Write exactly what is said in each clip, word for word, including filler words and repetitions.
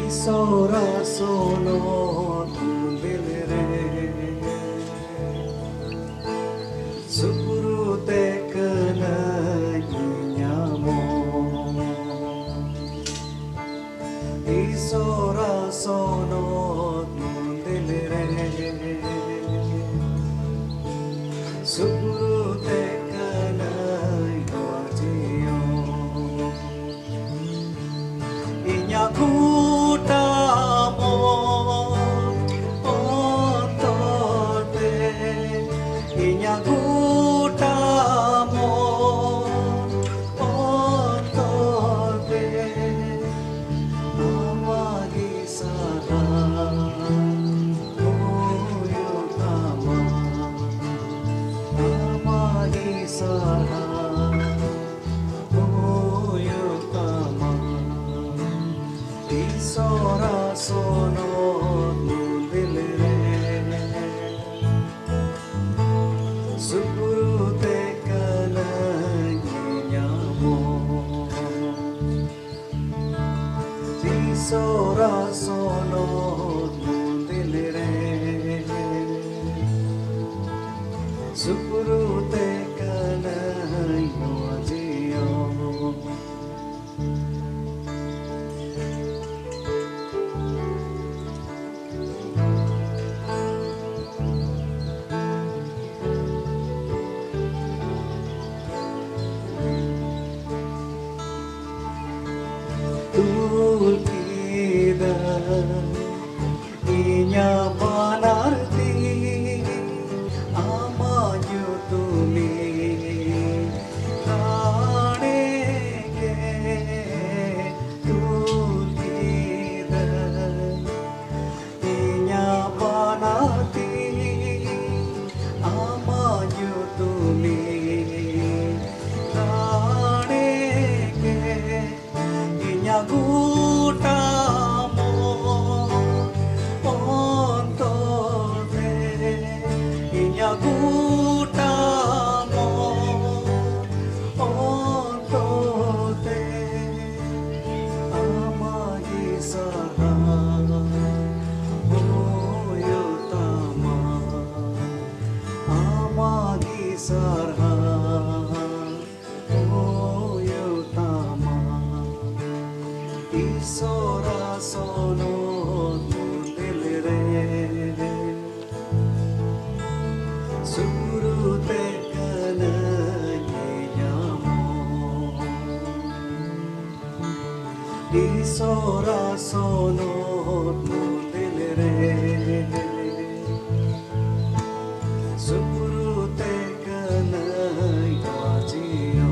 ᱥᱚᱨᱟ ᱥᱚᱱᱚᱛ ᱢᱚᱱᱫᱤᱨ ᱨᱮ ᱥᱩᱯᱨᱩ ᱛᱮ ᱠᱟᱹᱱᱟᱹᱧ ᱧᱟᱢᱚᱜ᱾ ᱤᱥᱚᱨᱟ ᱥᱚᱱᱚᱛ ᱢᱚᱱᱫᱤᱨ ᱨᱮ ᱥᱩᱯᱨᱩ ᱛᱮ ᱠᱟᱹᱱᱟᱹᱧ ᱱᱚᱣᱟ ᱡᱤᱭᱚᱱ᱾ ᱤᱧᱟᱜ ᱜᱚᱴᱟ ᱢᱚᱱ ᱚᱱᱛᱚᱨ ᱛᱮ, ᱤᱧᱟᱜ ᱜᱚᱴᱟ ᱢᱚᱱ ᱚᱱᱛᱚᱨ ᱛᱮ, ᱟᱢᱟᱜ ᱜᱮ ᱥᱟᱨᱦᱟᱣ ᱦᱩᱭᱩᱜ ᱛᱟᱢᱟ, ᱟᱢᱟᱜ ᱜᱮ ᱥᱟᱨᱦᱟᱣ ᱦᱩᱭᱩᱜ ᱛᱟᱢᱟ᱾ ᱤᱥᱚᱨᱟ ᱥᱚᱱᱚᱛ ᱢᱚᱱᱫᱤᱨ ᱨᱮ ᱥᱩᱯᱨᱩ ᱛᱮ ᱠᱟᱹᱱᱟᱹᱧ ᱧᱟᱢᱚᱜ᱾ ᱤᱥᱚᱨᱟ ᱥᱚᱱᱚᱛ ᱢᱚᱱᱫᱤᱨ ᱨᱮ ᱥᱩᱯᱨᱩ ᱛᱮ ᱠᱟᱹᱱᱟᱹᱧ ᱱᱚᱣᱟ ᱡᱤᱭᱚᱱ᱾ ᱛᱩᱞ ᱠᱮᱫᱟ ᱤᱧᱟᱜ ᱵᱟᱱᱟᱨ ᱛᱤ ᱟᱢᱟᱜ ᱧᱩᱛᱩᱢᱤᱧ ᱨᱟᱲᱮ ᱜᱮ᱾ ᱛᱩᱞ ᱠᱮᱫᱟ ᱤᱧᱟᱜ ᱵᱟᱱᱟᱨ ᱛᱤ ᱟᱢᱟᱜ ᱧᱩᱛᱩᱢᱤᱧ ᱨᱟᱲᱮ ᱜᱮ᱾ ᱤᱧᱟᱜ ᱜᱚᱴᱟ ᱢᱚᱱ ᱚᱱᱛᱚᱨ ᱛᱮ, ᱤᱧᱟᱜ ᱜᱚᱴᱟ ᱢᱚᱱ ᱚᱱᱛᱚᱨ ᱛᱮ, ᱟᱢᱟᱜ ᱜᱮ ᱥᱟᱨᱦᱟᱣ ᱥᱟᱨᱦᱟᱣ ᱦᱩᱭᱩᱜ ᱛᱟᱢᱟ᱾ ᱤᱥᱚᱨᱟ ᱥᱚᱱᱚᱛ ᱢᱩᱫᱤᱞ ᱨᱮ ᱥᱩᱨᱩᱛᱮ ᱠᱟᱹᱱᱟᱹᱧ ᱧᱟᱢᱚᱜ᱾ ᱤᱥᱚᱨᱟ ᱥᱚᱱᱚᱛ ᱢᱩᱫᱤᱞ ᱨᱮ ᱥᱩᱨᱩᱛᱮ ᱠᱟᱹᱱᱟᱹᱧ ᱵᱟᱡᱤᱭᱚ᱾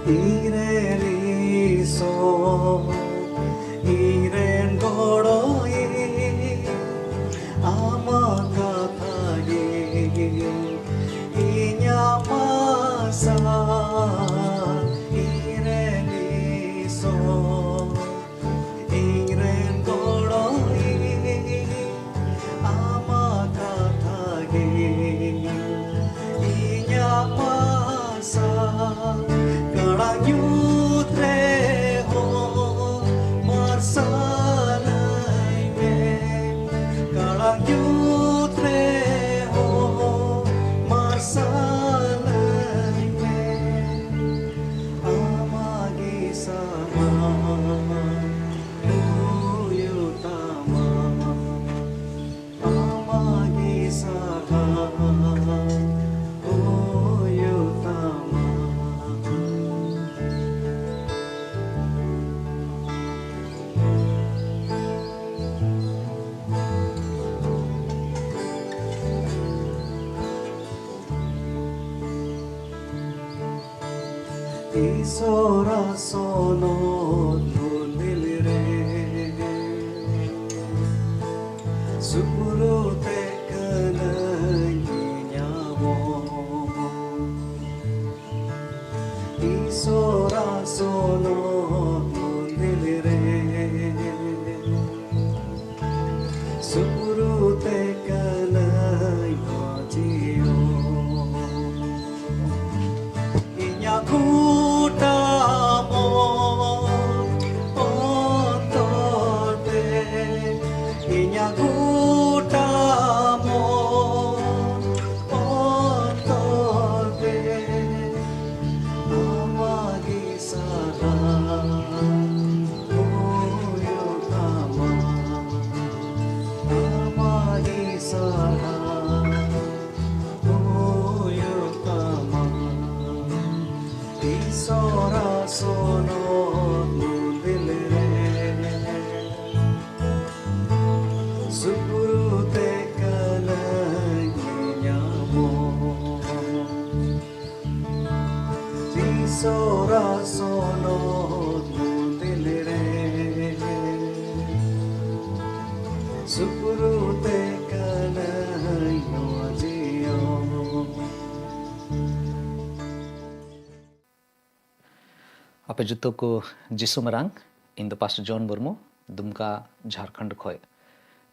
ᱤᱧᱨᱮᱱ ᱤᱥᱚᱨ, ᱤᱧᱨᱮᱱ ᱜᱚᱲᱚᱭᱤᱡ, ᱟᱢᱟᱜ ᱠᱟᱛᱷᱟ ᱜᱮ ᱤᱧᱟᱜ ᱟᱥᱟ᱾ ᱤᱧᱨᱮᱱ ᱤᱥᱚᱨ, ᱤᱧᱨᱮᱱ ᱜᱚᱲᱚᱭᱤᱡ, ᱟᱢᱟᱜ ᱠᱟᱛᱷᱟ ᱜᱮ ᱤᱧᱟᱜ ᱟᱥᱟ᱾ ᱠᱟᱲᱟ ᱧᱩᱛ ᱨᱮᱦᱚᱸ ᱢᱟᱨᱥᱟᱞᱟᱹᱧ ᱢᱮ, ᱠᱟᱲᱟ ᱧᱩᱛ ᱨᱮᱦᱚᱸ ᱢᱟᱨᱥᱟᱞᱟᱹᱧ ᱢᱮ᱾ ᱟᱢᱟᱜ ᱜᱮ ᱥᱟᱨᱦᱟᱣ ᱦᱩᱭᱩᱜ ᱛᱟᱢᱟ, ᱟᱢᱟᱜ ᱜᱮ ᱥᱟᱨᱦᱟᱣ ᱦᱩᱭᱩᱜ ᱛᱟᱢᱟ᱾ ᱤᱥᱚᱨᱟ ᱥᱚᱱᱚᱛ ᱢᱩᱫᱤᱞ ᱨᱮ ᱥᱩᱨᱩᱛᱮ ᱠᱟᱹᱱᱟᱹᱧ ᱧᱟᱢᱚᱜ᱾ ᱤᱥᱚᱨᱟ ᱥᱚᱱᱚᱛ ᱢᱩᱫᱤᱞ ᱨᱮ ᱥᱩᱯᱩᱨᱩ ᱛᱮ ᱠᱟᱱᱟᱭ ᱱᱚᱣᱟ ᱡᱤᱭᱚᱱ᱾ ᱟᱯᱮ ᱡᱚᱛᱚ ᱠᱚ ᱡᱤᱥᱩ ᱢᱟᱨᱟᱝ᱾ ᱤᱧ ᱫᱚ ᱯᱟᱥᱴᱚᱨ ᱡᱚᱱ ᱢᱩᱨᱢᱩ, ᱫᱩᱢᱠᱟ, ᱡᱷᱟᱲᱠᱷᱚᱸᱰ ᱠᱷᱚᱱ᱾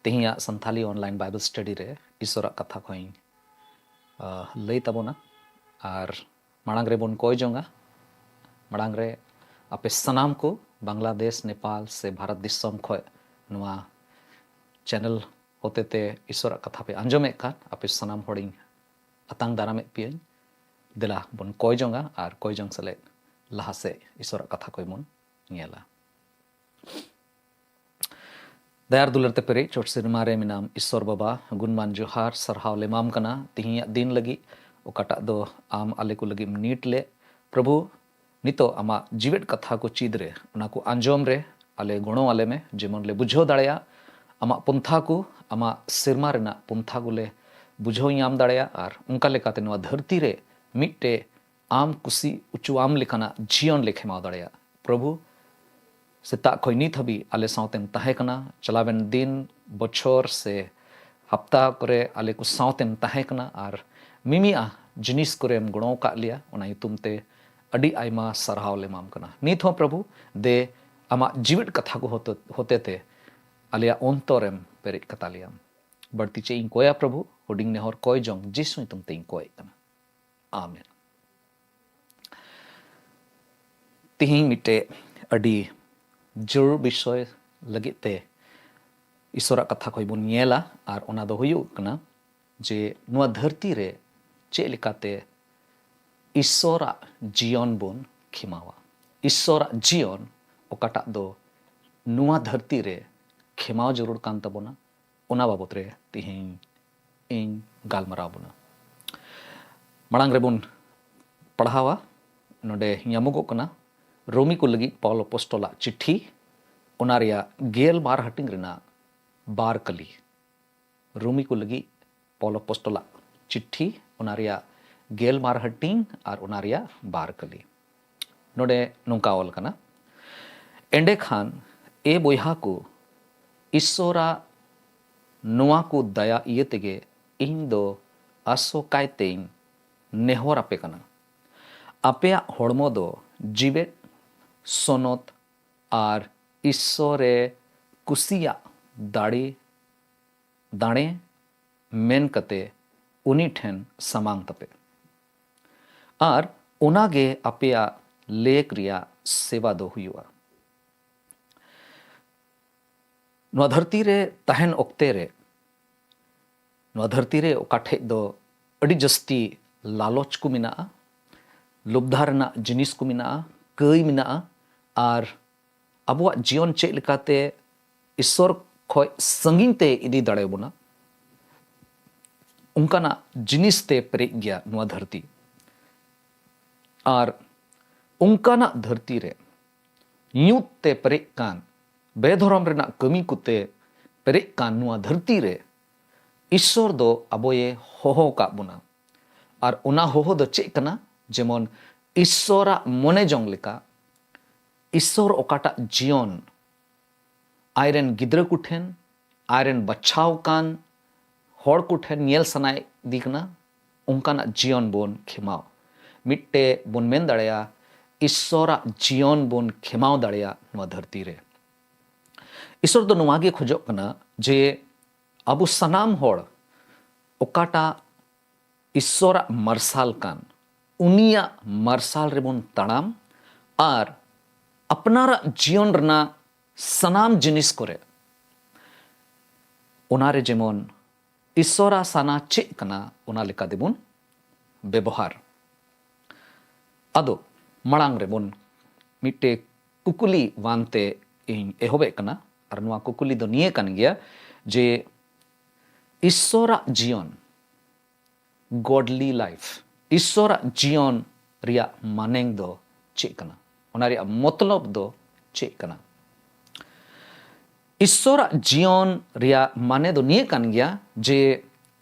ᱛᱮᱦᱮᱧᱟᱜ ᱥᱟᱱᱛᱷᱟᱞᱤ online Bible study ᱨᱮ ᱤᱥᱚᱨᱟᱜ ᱠᱟᱛᱷᱟ ᱠᱷᱚᱱ ᱤᱧ, ᱟ, ᱞᱟᱹᱭ ᱛᱟᱵᱚᱱᱟ᱾ ᱟᱨ ᱢᱟᱲᱟᱝ ᱨᱮᱵᱚᱱ ᱠᱚᱭ ᱡᱚᱝᱟ, ᱢᱟᱲᱟᱝ ᱨᱮ ᱟᱯᱮ ᱥᱟᱱᱟᱢ ᱠᱚ ᱵᱟᱝᱞᱟᱫᱮᱥ, ᱱᱮᱯᱟᱞ ᱥᱮ ᱵᱷᱟᱨᱚᱛ ᱫᱤᱥᱚᱢ ᱠᱷᱚᱱ ᱱᱚᱣᱟ channel ᱦᱚᱛᱮᱛᱮ ᱤᱥᱚᱨᱟᱜ ᱠᱟᱛᱷᱟ ᱯᱮ ᱟᱸᱡᱚᱢᱮᱫ ᱠᱟᱱ, ᱟᱯᱮ ᱥᱟᱱᱟᱢ ᱦᱚᱲᱤᱧ ᱟᱛᱟᱝ ᱫᱟᱨᱟᱢᱮᱫ ᱯᱮᱭᱟᱹᱧ᱾ ᱫᱮᱞᱟ ᱵᱚᱱ ᱠᱚᱭ ᱡᱚᱝᱟ ᱟᱨ ᱠᱚᱭ ᱡᱚᱝ ᱥᱮᱞᱮᱫ ᱞᱟᱦᱟ ᱥᱮᱫ ᱤᱥᱚᱨᱟᱜ ᱠᱟᱛᱷᱟ ᱠᱚ ᱵᱚᱱ ᱧᱮᱞᱟ᱾ ᱫᱟᱭᱟᱨ ᱫᱩᱞᱟᱹᱲ ᱛᱮ ᱯᱮᱨᱮᱡ ᱪᱚᱴ ᱥᱮᱨᱢᱟ ᱨᱮ ᱢᱮᱱᱟᱢ ᱤᱥᱚᱨ ᱵᱟᱵᱟ, ᱜᱩᱱᱢᱟᱱ ᱡᱚᱦᱟᱨ, ᱥᱟᱨᱦᱟᱣ ᱞᱮ ᱮᱢᱟᱢ ᱠᱟᱱᱟ ᱛᱤᱦᱤᱧᱟᱜ ᱫᱤᱱ ᱞᱟᱹᱜᱤᱫ, ᱚᱠᱟᱴᱟᱜ ᱫᱚ ᱟᱢ ᱟᱞᱮ ᱠᱚ ᱞᱟᱹᱜᱤᱫ ᱮᱢ ᱱᱤᱴ ᱞᱮᱫ᱾ ᱯᱨᱚᱵᱷᱩ, ᱱᱤᱛᱚᱜ ᱟᱢᱟᱜ ᱡᱤᱣᱮᱫ ᱠᱟᱛᱷᱟ ᱠᱚ ᱪᱮᱫ ᱨᱮ, ᱚᱱᱟ ᱠᱚ ᱟᱸᱡᱚᱢ ᱨᱮ ᱟᱞᱮ ᱜᱚᱲᱚ ᱟᱞᱮ ᱢᱮ, ᱡᱮᱢᱚᱱ ᱞᱮ ᱵᱩᱡᱷᱟᱹᱣ ᱫᱟᱲᱮᱭᱟᱜ ᱟᱢᱟᱜ ᱯᱚᱱᱛᱷᱟ ᱠᱚ, ᱟᱢᱟᱜ ᱥᱮᱨᱢᱟ ᱨᱮᱱᱟᱜ ᱯᱚᱱᱛᱷᱟ ᱠᱚᱞᱮ ᱵᱩᱡᱷᱟᱹᱣ ᱧᱟᱢ ᱫᱟᱲᱮᱭᱟᱜ, ᱟᱨ ᱚᱱᱠᱟ ᱞᱮᱠᱟᱛᱮ ᱱᱚᱣᱟ ᱫᱷᱟᱹᱨᱛᱤ ᱨᱮ ᱢᱤᱫᱴᱮᱡ ᱟᱢ ᱠᱩᱥᱤ ᱚᱪᱚᱣᱟᱢ ᱞᱮᱠᱟᱱᱟᱜ ᱡᱤᱭᱚᱱ ᱞᱮ ᱠᱷᱮᱢᱟᱣ ᱫᱟᱲᱮᱭᱟᱜ᱾ ᱯᱨᱚᱵᱷᱩ, ᱥᱮᱛᱟᱜ ᱠᱷᱚᱱ ᱱᱤᱛ ᱦᱟᱹᱵᱤᱡ ᱟᱞᱮ ᱥᱟᱶᱛᱮᱢ ᱛᱟᱦᱮᱸ ᱠᱟᱱᱟ, ᱪᱟᱞᱟᱣᱮᱱ ᱫᱤᱱ, ᱵᱚᱪᱷᱚᱨ ᱥᱮ ᱦᱟᱯᱛᱟ ᱠᱚᱨᱮ ᱟᱞᱮ ᱠᱚ ᱥᱟᱶᱛᱮᱢ ᱛᱟᱦᱮᱸ ᱠᱟᱱᱟ, ᱟᱨ ᱢᱤᱢᱤᱫ ᱡᱤᱱᱤᱥ ᱠᱚᱨᱮᱢ ᱜᱚᱲᱚ ᱟᱠᱟᱫ ᱞᱮᱭᱟ, ᱚᱱᱟ ᱧᱩᱛᱩᱢ ᱛᱮ ᱟᱹᱰᱤ ᱟᱭᱢᱟ ᱥᱟᱨᱦᱟᱣ ᱞᱮ ᱮᱢᱟᱢ ᱠᱟᱱᱟ᱾ ᱱᱤᱛ ᱦᱚᱸ ᱯᱨᱚᱵᱷᱩ, ᱫᱮ ᱟᱢᱟᱜ ᱡᱤᱣᱮᱫ ᱠᱟᱛᱷᱟ ᱠᱚ ᱦᱚᱛᱮ-, ᱦᱚᱛᱮᱛᱮ ᱟᱞᱮᱭᱟᱜ ᱚᱱᱛᱚᱨᱮᱢ ᱯᱮᱨᱮᱡ ᱠᱟᱛᱟ ᱞᱮᱭᱟᱢ᱾ ᱵᱟᱹᱲᱛᱤ ᱪᱮᱫ ᱤᱧ ᱠᱚᱭᱟ ᱯᱨᱚᱵᱷᱩ, ᱦᱩᱰᱤᱧ ᱱᱮᱦᱚᱨ ᱠᱚᱭ ᱡᱚᱝ ᱡᱤᱥᱩ ᱧᱩᱛᱩᱢ ᱛᱮ ᱤᱧ ᱠᱚᱭᱮᱫ ᱠᱟᱱᱟ᱾ ᱟᱢᱮᱱ᱾ ᱛᱤᱦᱤᱧ ᱢᱤᱫᱴᱮᱡ ᱟᱹᱰᱤ ᱡᱟᱹᱨᱩᱲ ᱵᱤᱥᱚᱭ ᱞᱟᱹᱜᱤᱫ ᱛᱮ ᱤᱥᱚᱨᱟᱜ ᱠᱟᱛᱷᱟ ᱠᱷᱚᱱ ᱵᱚᱱ ᱧᱮᱞᱟ, ᱟᱨ ᱚᱱᱟ ᱫᱚ ᱦᱩᱭᱩᱜ ᱠᱟᱱᱟ ᱡᱮ ᱱᱚᱣᱟ ᱫᱷᱟᱹᱨᱛᱤ ᱨᱮ ᱪᱮᱫ ᱞᱮᱠᱟᱛᱮ ᱤᱥᱚᱨᱟᱜ ᱡᱤᱭᱚᱱ ᱵᱚᱱ ᱠᱷᱮᱢᱟᱣᱟ᱾ ᱤᱥᱚᱨᱟᱜ ᱡᱤᱭᱚᱱ ᱚᱠᱟᱴᱟᱜ ᱫᱚ ᱱᱚᱣᱟ ᱫᱷᱟᱹᱨᱛᱤ ᱨᱮ ᱠᱷᱮᱢᱟᱣ ᱡᱟᱹᱨᱩᱲ ᱠᱟᱱ ᱛᱟᱵᱚᱱᱟ, ᱚᱱᱟ ᱵᱟᱵᱚᱛ ᱨᱮ ᱛᱤᱦᱤᱧ ᱤᱧ ᱜᱟᱞᱢᱟᱨᱟᱣ ᱵᱚᱱᱟ᱾ ᱢᱟᱲᱟᱝ ᱨᱮᱵᱚᱱ ᱯᱟᱲᱦᱟᱣᱟ, ᱱᱚᱰᱮ ᱧᱟᱢᱚᱜᱚᱜ ᱠᱟᱱᱟ ᱨᱳᱢᱤ ᱠᱚ ᱞᱟᱹᱜᱤᱫ ᱯᱟᱣᱞᱚ ᱟᱯᱚᱥᱴᱚᱞᱟᱜ ᱪᱤᱴᱷᱤ, ᱚᱱᱟ ᱨᱮᱭᱟᱜ ᱜᱮᱞ ᱵᱟᱨ ᱦᱟᱹᱴᱤᱧ ᱨᱮᱱᱟᱜ ᱵᱟᱨ ᱠᱟᱹᱞᱤ᱾ ᱨᱳᱢᱤ ᱠᱚ ᱞᱟᱹᱜᱤᱫ ᱯᱟᱣᱞᱚ ᱟᱯᱚᱥᱴᱚᱞᱟᱜ ᱪᱤᱴᱷᱤ, ᱚᱱᱟ ᱨᱮᱭᱟᱜ ᱜᱮᱞ ᱵᱟᱨ ᱦᱟᱹᱴᱤᱧ ᱟᱨ ᱚᱱᱟ ᱨᱮᱭᱟᱜ ᱵᱟᱨ ᱠᱟᱹᱞᱤ᱾ ᱱᱚᱰᱮ ᱱᱚᱝᱠᱟ ᱚᱞ ᱠᱟᱱᱟ, ᱮᱸᱰᱮᱠᱷᱟᱱ ᱮ ᱵᱚᱭᱦᱟ ᱠᱚ, ᱤᱥᱚᱨᱟᱜ ᱱᱚᱣᱟ ᱠᱚ ᱫᱟᱭᱟ ᱤᱭᱟᱹ ᱛᱮᱜᱮ ᱤᱧ ᱫᱚ ᱟᱥᱚᱠᱟᱭ ᱛᱮᱧ ᱱᱮᱦᱚᱨ ᱟᱯᱮ ᱠᱟᱱᱟ᱾ ᱟᱯᱮᱭᱟᱜ ᱦᱚᱲᱢᱚ ᱫᱚ ᱡᱤᱣᱮᱫ, ᱥᱚᱱᱚᱛ ᱟᱨ ᱤᱥᱥᱚᱨᱮ ᱠᱩᱥᱤᱭᱟᱜ ᱫᱟᱲᱮ, ᱫᱟᱲᱮ ᱢᱮᱱ ᱠᱟᱛᱮ ᱩᱱᱤ ᱴᱷᱮᱱ ᱥᱟᱢᱟᱝ ᱛᱟᱯᱮ᱾ ᱟᱨ ᱚᱱᱟᱜᱮ ᱟᱯᱮᱭᱟᱜ ᱞᱮᱠ ᱨᱮᱭᱟᱜ ᱥᱮᱵᱟ ᱫᱚ ᱦᱩᱭᱩᱜᱼᱟ᱾ ᱱᱚᱣᱟ ᱫᱷᱟᱹᱨᱛᱤ ᱨᱮ ᱛᱟᱦᱮᱱ ᱚᱠᱛᱮ ᱨᱮ, ᱱᱚᱣᱟ ᱫᱷᱟᱹᱨᱛᱤ ᱨᱮ ᱚᱠᱟ ᱴᱷᱮᱡ ᱫᱚ ᱟᱹᱰᱤ ᱡᱟᱹᱥᱛᱤ ᱞᱟᱞᱚᱪ ᱠᱚ ᱢᱮᱱᱟᱜᱼᱟ, ᱞᱚᱵᱽᱫᱷᱟ ᱨᱮᱱᱟᱜ ᱡᱤᱱᱤᱥ ᱠᱚ ᱢᱮᱱᱟᱜᱼᱟ, ᱠᱟᱹᱭ ᱢᱮᱱᱟᱜᱼᱟ, ᱟᱨ ᱟᱵᱚᱣᱟᱜ ᱡᱤᱭᱚᱱ ᱪᱮᱫ ᱞᱮᱠᱟᱛᱮ ᱤᱥᱥᱚᱨ ᱠᱷᱚᱡ ᱥᱟᱺᱜᱤᱧ ᱛᱮ ᱤᱫᱤ ᱫᱟᱲᱮᱭᱟᱵᱚᱱᱟ, ᱚᱱᱠᱟᱱᱟᱜ ᱡᱤᱱᱤᱥ ᱛᱮ ᱯᱮᱨᱮᱡ ᱜᱮᱭᱟ ᱱᱚᱣᱟ ᱫᱷᱟᱹᱨᱛᱤ᱾ ᱟᱨ ᱚᱱᱠᱟᱱᱟᱜ ᱫᱷᱟᱹᱨᱛᱤ ᱨᱮ ᱧᱩᱛ ᱛᱮ ᱯᱮᱨᱮᱡ ᱠᱟᱱ, ᱵᱮᱫᱷᱚᱨᱚᱢ ᱨᱮᱱᱟᱜ ᱠᱟᱹᱢᱤ ᱠᱚᱛᱮ ᱯᱮᱨᱮᱡ ᱠᱟᱱ ᱱᱚᱣᱟ ᱫᱷᱟᱹᱨᱛᱤ ᱨᱮ ᱤᱥᱥᱚᱨ ᱫᱚ ᱟᱵᱚᱭᱮ ᱦᱚᱦᱚ ᱟᱠᱟᱫ ᱵᱚᱱᱟ᱾ ᱟᱨ ᱚᱱᱟ ᱦᱚᱦᱚ ᱫᱚ ᱪᱮᱫ ᱠᱟᱱᱟ? ᱡᱮᱢᱚᱱ ᱤᱥᱥᱚᱨᱟᱜ ᱢᱚᱱᱮ ᱡᱚᱝ ᱞᱮᱠᱟ, ᱤᱥᱥᱚᱨ ᱚᱠᱟᱴᱟᱜ ᱡᱤᱭᱚᱱ ᱟᱡᱨᱮᱱ ᱜᱤᱫᱽᱨᱟᱹ ᱠᱚᱴᱷᱮᱱ, ᱟᱡᱨᱮᱱ ᱵᱟᱪᱷᱟᱣ ᱠᱟᱱ ᱦᱚᱲ ᱠᱚᱴᱷᱮᱱ ᱧᱮᱞ ᱥᱟᱱᱟᱭᱮᱫᱤ ᱠᱟᱱᱟ, ᱚᱱᱠᱟᱱᱟᱜ ᱡᱤᱭᱚᱱ ᱵᱚᱱ ᱠᱷᱮᱢᱟᱣ᱾ ᱢᱤᱫᱴᱮᱡ ᱵᱚᱱ ᱢᱮᱱ ᱫᱟᱲᱮᱭᱟᱜᱼᱟ, ᱤᱥᱥᱚᱨᱟᱜ ᱡᱤᱭᱚᱱ ᱵᱚᱱ ᱠᱷᱮᱢᱟᱣ ᱫᱟᱲᱮᱭᱟᱜ ᱱᱚᱣᱟ ᱫᱷᱟᱹᱨᱛᱤ ᱨᱮ᱾ ᱤᱥᱥᱚᱨ ᱫᱚ ᱱᱚᱣᱟ ᱜᱮ ᱠᱷᱚᱡᱚᱜ ᱠᱟᱱᱟ ᱡᱮ ᱟᱵᱚ ᱥᱟᱱᱟᱢ ᱦᱚᱲ ᱚᱠᱟᱴᱟᱜ ᱤᱥᱥᱚᱨᱟᱜ ᱢᱟᱨᱥᱟᱞ ᱠᱟᱱ, ᱩᱱᱤᱭᱟᱜ ᱢᱟᱨᱥᱟᱞ ᱨᱮᱵᱚᱱ ᱛᱟᱲᱟᱢ ᱟᱨ ᱟᱯᱱᱟᱨᱟᱜ ᱡᱤᱭᱚᱱ ᱨᱮᱱᱟᱜ ᱥᱟᱱᱟᱢ ᱡᱤᱱᱤᱥ ᱠᱚᱨᱮ ᱚᱱᱟᱨᱮ ᱡᱮᱢᱚᱱ ᱤᱥᱥᱚᱨᱟᱜ ᱥᱟᱱᱟ ᱪᱮᱫ ᱠᱟᱱᱟ, ᱚᱱᱟ ᱞᱮᱠᱟ ᱛᱮᱵᱚᱱ ᱵᱮᱵᱚᱦᱟᱨ᱾ ᱟᱫᱚ ᱢᱟᱲᱟᱝ ᱨᱮᱵᱚᱱ ᱢᱤᱫᱴᱮᱡ ᱠᱩᱠᱞᱤ ᱣᱟᱱ ᱛᱮ ᱤᱧ ᱮᱦᱚᱵᱮᱫ ᱠᱟᱱᱟ, ᱟᱨ ᱱᱚᱣᱟ ᱠᱩᱠᱞᱤ ᱫᱚ ᱱᱤᱭᱟᱹ ᱠᱟᱱ ᱜᱮᱭᱟ ᱡᱮ ᱤᱥᱥᱚᱨᱟᱜ ᱡᱤᱭᱚᱱ, godly life, ᱤᱥᱥᱚᱨᱟᱜ ᱡᱤᱭᱚᱱ ᱨᱮᱭᱟᱜ ᱢᱟᱱᱮᱝ ᱫᱚ ᱪᱮᱫ ᱠᱟᱱᱟ? ᱚᱱᱟ ᱨᱮᱭᱟᱜ ᱢᱚᱛᱞᱚᱵ ᱫᱚ ᱪᱮᱫ ᱠᱟᱱᱟ? ᱤᱥᱥᱚᱨᱟᱜ ᱡᱤᱭᱚᱱ ᱨᱮᱭᱟᱜ ᱢᱟᱱᱮ ᱫᱚ ᱱᱤᱭᱟᱹ ᱠᱟᱱ ᱜᱮᱭᱟ ᱡᱮ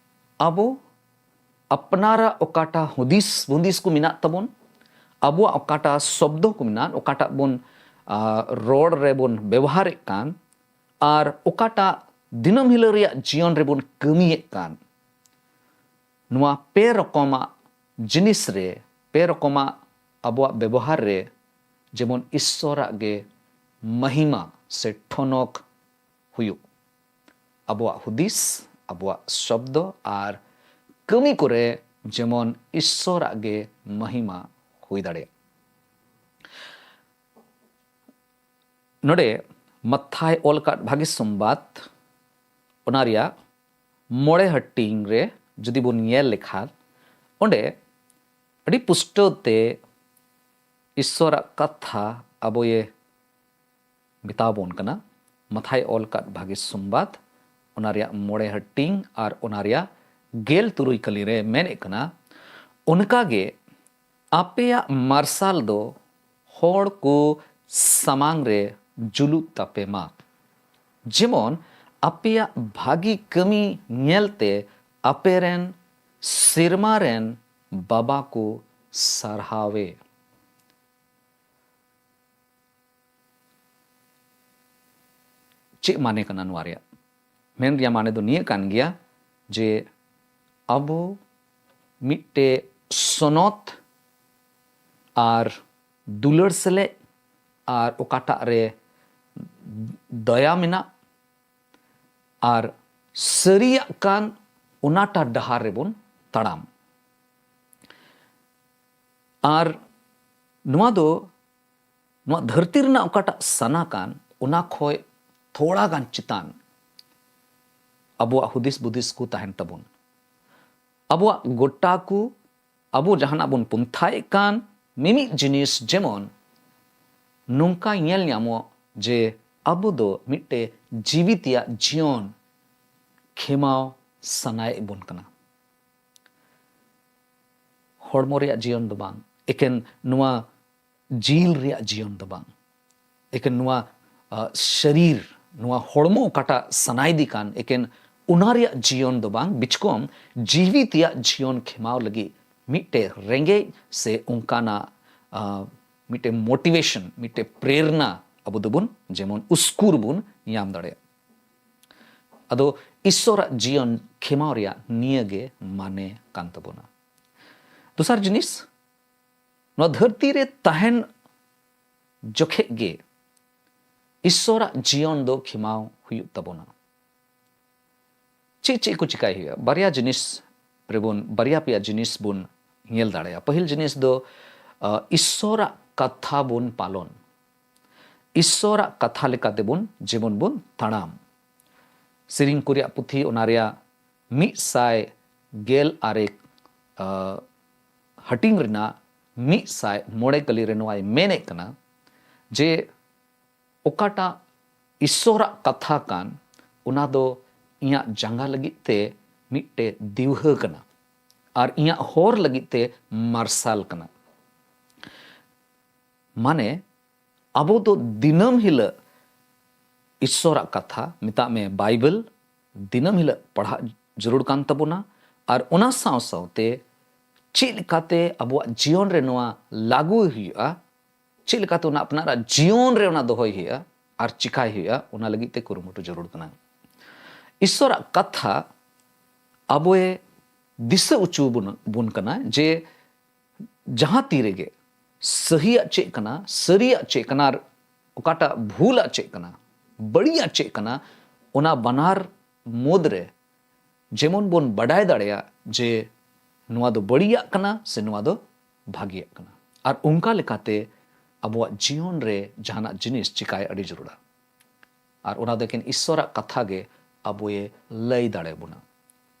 ᱟᱵᱚ ᱟᱯᱱᱟᱨᱟᱜ ᱚᱠᱟᱴᱟᱜ ᱦᱩᱫᱤᱥ ᱦᱩᱫᱤᱥ ᱠᱚ ᱢᱮᱱᱟᱜ ᱛᱟᱵᱚᱱ, ᱟᱵᱚᱣᱟᱜ ᱚᱠᱟᱴᱟᱜ ᱥᱚᱵᱫᱚ ᱠᱚ ᱢᱮᱱᱟᱜ, ᱚᱠᱟᱴᱟᱜ ᱵᱚᱱ, ᱟ, ᱨᱚᱲ ᱨᱮᱵᱚᱱ ᱵᱮᱵᱚᱦᱟᱨᱮᱫ ᱠᱟᱱ, ᱟᱨ ᱚᱠᱟᱴᱟᱜ ᱫᱤᱱᱟᱹᱢ ᱦᱤᱞᱳᱜ ᱨᱮᱭᱟᱜ ᱡᱤᱭᱚᱱ ᱨᱮᱵᱚᱱ ᱠᱟᱹᱢᱤᱭᱮᱫ ᱠᱟᱱ, ᱱᱚᱣᱟ ᱯᱮ ᱨᱚᱠᱚᱢᱟᱜ ᱡᱤᱱᱤᱥ ᱨᱮ, ᱯᱮ ᱨᱚᱠᱚᱢᱟᱜ ᱟᱵᱚᱣᱟᱜ ᱵᱮᱵᱚᱦᱟᱨ ᱨᱮ ᱡᱮᱢᱚᱱ ᱤᱥᱥᱚᱨᱟᱜ ᱜᱮ ᱢᱟᱦᱤᱢᱟ ᱥᱮ ᱴᱷᱚᱱᱚᱠ ᱦᱩᱭᱩᱜ, ᱟᱵᱚᱣᱟᱜ ᱦᱩᱫᱤᱥ, ᱟᱵᱚᱣᱟᱜ ᱥᱚᱵᱫᱚ ᱟᱨ ᱠᱟᱹᱢᱤ ᱠᱚᱨᱮ ᱡᱮᱢᱚᱱ ᱤᱥᱥᱚᱨᱟᱜ ᱜᱮ ᱢᱟᱦᱤᱢᱟ ᱦᱩᱭ ᱫᱟᱲᱮᱭᱟᱜ᱾ ᱱᱚᱰᱮ ᱢᱟᱛᱷᱟᱭ ᱚᱞ ᱟᱠᱟᱫ ᱵᱷᱟᱹᱜᱤ ᱥᱚᱢᱵᱟᱫ, ᱚᱱᱟ ᱨᱮᱭᱟᱜ ᱢᱚᱬᱮ ᱦᱟᱹᱴᱤᱧ ᱨᱮ ᱡᱩᱫᱤ ᱵᱚᱱ ᱧᱮᱞ ᱞᱮᱠᱷᱟᱱ, ᱚᱸᱰᱮ ᱟᱹᱰᱤ ᱯᱩᱥᱴᱟᱹᱣ ᱛᱮ ᱤᱥᱥᱚᱨᱟᱜ ᱠᱟᱛᱷᱟ ᱟᱵᱚᱭᱮ ᱢᱮᱛᱟ ᱵᱚᱱ ᱠᱟᱱᱟ᱾ ᱢᱟᱛᱷᱟᱭ ᱚᱞ ᱟᱠᱟᱫ ᱵᱷᱟᱹᱜᱤ ᱥᱚᱢᱵᱟᱫ, ᱚᱱᱟ ᱨᱮᱭᱟᱜ ᱢᱚᱬᱮ ᱦᱟᱹᱴᱤᱧ ᱟᱨ ᱚᱱᱟ ᱨᱮᱭᱟᱜ ᱜᱮᱞ ᱛᱩᱨᱩᱭ ᱠᱟᱹᱞᱤ ᱨᱮ ᱢᱮᱱᱮᱫ ᱠᱟᱱᱟ, ᱚᱱᱠᱟᱜᱮ ᱟᱯᱮᱭᱟᱜ ᱢᱟᱨᱥᱟᱞ ᱫᱚ ᱦᱚᱲ ᱠᱚ ᱥᱟᱢᱟᱝ ᱨᱮ ᱡᱩᱞᱩᱜ ᱛᱟᱯᱮ ᱢᱟ, ᱡᱮᱢᱚᱱ ᱟᱯᱮᱭᱟᱜ ᱵᱷᱟᱹᱜᱤ ᱠᱟᱹᱢᱤ ᱧᱮᱞᱛᱮ ᱟᱯᱮᱨᱮᱱ ᱥᱮᱨᱢᱟ ᱨᱮᱱ ᱵᱟᱵᱟ ᱠᱚ ᱥᱟᱨᱦᱟᱣᱮ᱾ ᱪᱮᱫ ᱢᱟᱱᱮ ᱠᱟᱱᱟ ᱱᱚᱣᱟ ᱨᱮᱭᱟᱜ? ᱢᱮᱱ ᱨᱮᱭᱟᱜ ᱢᱟᱱᱮ ᱫᱚ ᱱᱤᱭᱟᱹ ᱠᱟᱱ ᱜᱮᱭᱟ ᱡᱮ ᱟᱵᱚ ᱢᱤᱫᱴᱮᱡ ᱥᱚᱱᱚᱛ ᱟᱨ ᱫᱩᱞᱟᱹᱲ ᱥᱮᱞᱮᱫ ᱟᱨ ᱚᱠᱟᱴᱟᱜ ᱨᱮ ᱫᱚᱭᱟ ᱢᱮᱱᱟᱜ ᱟᱨ ᱥᱟᱹᱨᱤᱭᱟᱜ ᱠᱟᱱ, ᱚᱱᱟᱴᱟ ᱰᱟᱦᱟᱨ ᱨᱮᱵᱚᱱ ᱛᱟᱲᱟᱢ᱾ ᱟᱨ ᱱᱚᱣᱟ ᱫᱚ, ᱱᱚᱣᱟ ᱫᱷᱟᱹᱨᱛᱤ ᱨᱮᱱᱟᱜ ᱚᱠᱟᱴᱟᱜ ᱥᱟᱱᱟ ᱠᱟᱱ, ᱚᱱᱟ ᱠᱷᱚᱡ ᱛᱷᱚᱲᱟ ᱜᱟᱱ ᱪᱮᱛᱟᱱ ᱟᱵᱚᱣᱟᱜ ᱦᱩᱫᱤᱥ ᱵᱩᱫᱤᱥ ᱠᱚ ᱛᱟᱦᱮᱱ ᱛᱟᱵᱚᱱ᱾ ᱟᱵᱚᱣᱟᱜ ᱜᱚᱴᱟ ᱠᱚ, ᱟᱵᱚ ᱡᱟᱦᱟᱱᱟᱜ ᱵᱚᱱ ᱯᱚᱱᱛᱷᱟᱭᱮᱫ ᱠᱟᱱ, ᱢᱤᱢᱤᱫ ᱡᱤᱱᱤᱥ ᱡᱮᱢᱚᱱ ᱱᱚᱝᱠᱟ ᱧᱮᱞ ᱧᱟᱢᱚᱜ ᱡᱮ ᱟᱵᱚ ᱫᱚ ᱢᱤᱫᱴᱮᱡ ᱡᱤᱣᱤ ᱛᱮᱭᱟᱜ ᱡᱤᱭᱚᱱ ᱠᱷᱮᱢᱟᱣ ᱥᱟᱱᱟᱭᱮᱫ ᱵᱚᱱ ᱠᱟᱱᱟ᱾ ᱦᱚᱲᱢᱚ ᱨᱮᱭᱟᱜ ᱡᱤᱭᱚᱱ ᱫᱚ ᱵᱟᱝ, ᱮᱠᱮᱱ ᱱᱚᱣᱟ ᱡᱤᱞ ᱨᱮᱭᱟᱜ ᱡᱤᱭᱚᱱ ᱫᱚ ᱵᱟᱝ, ᱮᱠᱮᱱ ᱱᱚᱣᱟ, ᱟ, ᱥᱟᱨᱤᱨ, ᱱᱚᱣᱟ ᱦᱚᱲᱢᱚ ᱚᱠᱟᱴᱟᱜ ᱥᱟᱱᱟᱭᱮᱫᱤ ᱠᱟᱱ, ᱮᱠᱮᱱ ᱚᱱᱟ ᱨᱮᱭᱟᱜ ᱡᱤᱭᱚᱱ ᱫᱚ ᱵᱟᱝ, ᱵᱤᱪᱠᱚᱢ ᱡᱤᱣᱤ ᱛᱮᱭᱟᱜ ᱡᱤᱭᱚᱱ ᱠᱷᱮᱢᱟᱣ ᱞᱟᱹᱜᱤᱫ ᱢᱤᱫᱴᱮᱡ ᱨᱮᱸᱜᱮᱡ ᱥᱮ ᱚᱱᱠᱟᱱᱟᱜ, ᱟ, ᱢᱤᱫᱴᱮᱡ motivation, ᱢᱤᱫᱴᱮᱡ ᱯᱨᱮᱨᱱᱟ ᱟᱵᱚ ᱫᱚᱵᱚᱱ ᱡᱮᱢᱚᱱ ᱩᱥᱠᱩᱨ ᱵᱚᱱ ᱧᱟᱢ ᱫᱟᱲᱮᱭᱟᱜ᱾ ᱟᱫᱚ ᱤᱥᱥᱚᱨᱟᱜ ᱡᱤᱭᱚᱱ ᱠᱷᱮᱢᱟᱣ ᱨᱮᱭᱟᱜ ᱱᱤᱭᱟᱹ ᱜᱮ ᱢᱟᱱᱮ ᱠᱟᱱ ᱛᱟᱵᱚᱱᱟ᱾ ᱫᱚᱥᱟᱨ ᱡᱤᱱᱤᱥ, ᱱᱚᱣᱟ ᱫᱷᱟᱹᱨᱛᱤ ᱨᱮ ᱛᱟᱦᱮᱱ ᱡᱚᱠᱷᱮᱡ ᱜᱮ ᱤᱥᱥᱚᱨᱟᱜ ᱡᱤᱭᱚᱱ ᱫᱚ ᱠᱷᱮᱢᱟᱣ ᱦᱩᱭᱩᱜ ᱛᱟᱵᱚᱱᱟ᱾ ᱪᱮᱫ ᱪᱮᱫ ᱠᱚ ᱪᱤᱠᱟᱭ ᱦᱩᱭᱩᱜᱼᱟ? ᱵᱟᱨᱭᱟ ᱡᱤᱱᱤᱥ ᱨᱮᱵᱚᱱ, ᱵᱟᱨᱭᱟ ᱯᱮᱭᱟ ᱡᱤᱱᱤᱥ ᱵᱚᱱ ᱧᱮᱞ ᱫᱟᱲᱮᱭᱟᱜᱼᱟ᱾ ᱯᱟᱹᱦᱤᱞ ᱡᱤᱱᱤᱥ ᱫᱚ, ᱟᱸ, ᱤᱥᱥᱚᱨᱟᱜ ᱠᱟᱛᱷᱟ ᱵᱚᱱ ᱯᱟᱞᱚᱱ᱾ ᱤᱥᱥᱚᱨᱟᱜ ᱠᱟᱛᱷᱟ ᱞᱮᱠᱟᱛᱮ ᱵᱚᱱ ᱡᱮᱢᱚᱱ ᱵᱚᱱ ᱛᱟᱲᱟᱢ᱾ ᱥᱮᱨᱮᱧ ᱠᱚ ᱨᱮᱭᱟᱜ ᱯᱩᱛᱷᱤ, ᱚᱱᱟ ᱨᱮᱭᱟᱜ ᱢᱤᱫ ᱥᱟᱭ ᱜᱮᱞ ᱟᱨᱮ, ᱟᱸ, ᱦᱟᱹᱴᱤᱧ ᱨᱮᱱᱟᱜ ᱢᱤᱫ ᱥᱟᱭ ᱢᱚᱬᱮ ᱠᱟᱹᱞᱤ ᱨᱮ ᱱᱚᱣᱟᱭ ᱢᱮᱱᱮᱫ ᱠᱟᱱᱟ ᱡᱮ ᱚᱠᱟᱴᱟᱜ ᱤᱥᱥᱚᱨᱟᱜ ᱠᱟᱛᱷᱟ ᱠᱟᱱ, ᱚᱱᱟ ᱫᱚ ᱤᱧᱟᱹᱜ ᱡᱟᱸᱜᱟ ᱞᱟᱹᱜᱤᱫ ᱛᱮ ᱢᱤᱫᱴᱮᱡ ᱫᱤᱣᱦᱟᱹ ᱠᱟᱱᱟ ᱟᱨ ᱤᱧᱟᱹᱜ ᱦᱚᱨ ᱞᱟᱹᱜᱤᱫ ᱛᱮ ᱢᱟᱨᱥᱟᱞ ᱠᱟᱱᱟ᱾ ᱢᱟᱱᱮ, ᱟᱵᱚ ᱫᱚ ᱫᱤᱱᱟᱹᱢ ᱦᱤᱞᱳᱜ ᱤᱥᱥᱚᱨᱟᱜ ᱠᱟᱛᱷᱟ, ᱢᱮᱛᱟᱜ ᱢᱮ ᱵᱟᱭᱵᱮᱞ, ᱫᱤᱱᱟᱹᱢ ᱦᱤᱞᱳᱜ ᱯᱟᱲᱦᱟᱜ ᱡᱟᱹᱨᱩᱲ ᱠᱟᱱ ᱛᱟᱵᱚᱱᱟ᱾ ᱟᱨ ᱚᱱᱟ ᱥᱟᱶ ᱥᱟᱶᱛᱮ ᱪᱮᱫ ᱞᱮᱠᱟᱛᱮ ᱟᱵᱚᱣᱟᱜ ᱡᱤᱭᱚᱱ ᱨᱮ ᱱᱚᱣᱟ ᱞᱟᱹᱜᱩᱭ ᱦᱩᱭᱩᱜᱼᱟ, ᱪᱮᱫ ᱞᱮᱠᱟᱛᱮ ᱚᱱᱟ ᱟᱯᱱᱟᱨᱟᱜ ᱡᱤᱭᱚᱱ ᱨᱮ ᱚᱱᱟ ᱫᱚᱦᱚᱭ ᱦᱩᱭᱩᱜᱼᱟ ᱟᱨ ᱪᱤᱠᱟᱭ ᱦᱩᱭᱩᱜᱼᱟ, ᱚᱱᱟ ᱞᱟᱹᱜᱤᱫ ᱛᱮ ᱠᱩᱨᱩᱢᱩᱴᱩ ᱡᱟᱹᱨᱩᱲ ᱠᱟᱱᱟ᱾ ᱤᱥᱥᱚᱨᱟᱜ ᱠᱟᱛᱷᱟ ᱟᱵᱚᱭ ᱫᱤᱥᱟᱹ ᱚᱪᱚ ᱵᱚᱱ, ᱵᱚᱱ ᱠᱟᱱᱟ ᱡᱮ ᱡᱟᱦᱟᱸ ᱛᱤ ᱨᱮᱜᱮ ᱥᱟᱹᱦᱤᱭᱟᱜ ᱪᱮᱫ ᱠᱟᱱᱟ, ᱥᱟᱹᱨᱤᱭᱟᱜ ᱪᱮᱫ ᱠᱟᱱᱟ, ᱟᱨ ᱚᱠᱟᱴᱟᱜ ᱵᱷᱩᱞᱟᱜ ᱪᱮᱫ ᱠᱟᱱᱟ, ᱵᱟᱹᱲᱤᱡᱟᱜ ᱪᱮᱫ ᱠᱟᱱᱟ, ᱚᱱᱟ ᱵᱟᱱᱟᱨ ᱢᱩᱫᱽ ᱨᱮ ᱡᱮᱢᱚᱱ ᱵᱚᱱ ᱵᱟᱰᱟᱭ ᱫᱟᱲᱮᱭᱟᱜ ᱡᱮ ᱱᱚᱣᱟ ᱫᱚ ᱵᱟᱹᱲᱤᱡᱟᱜ ᱠᱟᱱᱟ ᱥᱮ ᱱᱚᱣᱟ ᱫᱚ ᱵᱷᱟᱜᱮᱭᱟᱜ ᱠᱟᱱᱟ᱾ ᱟᱨ ᱚᱱᱠᱟ ᱞᱮᱠᱟᱛᱮ ᱟᱵᱚᱣᱟᱜ ᱡᱤᱭᱚᱱ ᱨᱮ ᱡᱟᱦᱟᱱᱟᱜ ᱡᱤᱱᱤᱥ ᱪᱤᱠᱟᱭ ᱟᱹᱰᱤ ᱡᱟᱹᱨᱩᱲᱟ᱾ ᱟᱨ ᱚᱱᱟ ᱫᱚ ᱮᱠᱮᱱ ᱤᱥᱥᱚᱨᱟᱜ ᱠᱟᱛᱷᱟ ᱜᱮ ᱟᱵᱚᱭᱮ ᱞᱟᱹᱭ ᱫᱟᱲᱮᱭᱟᱵᱚᱱᱟ᱾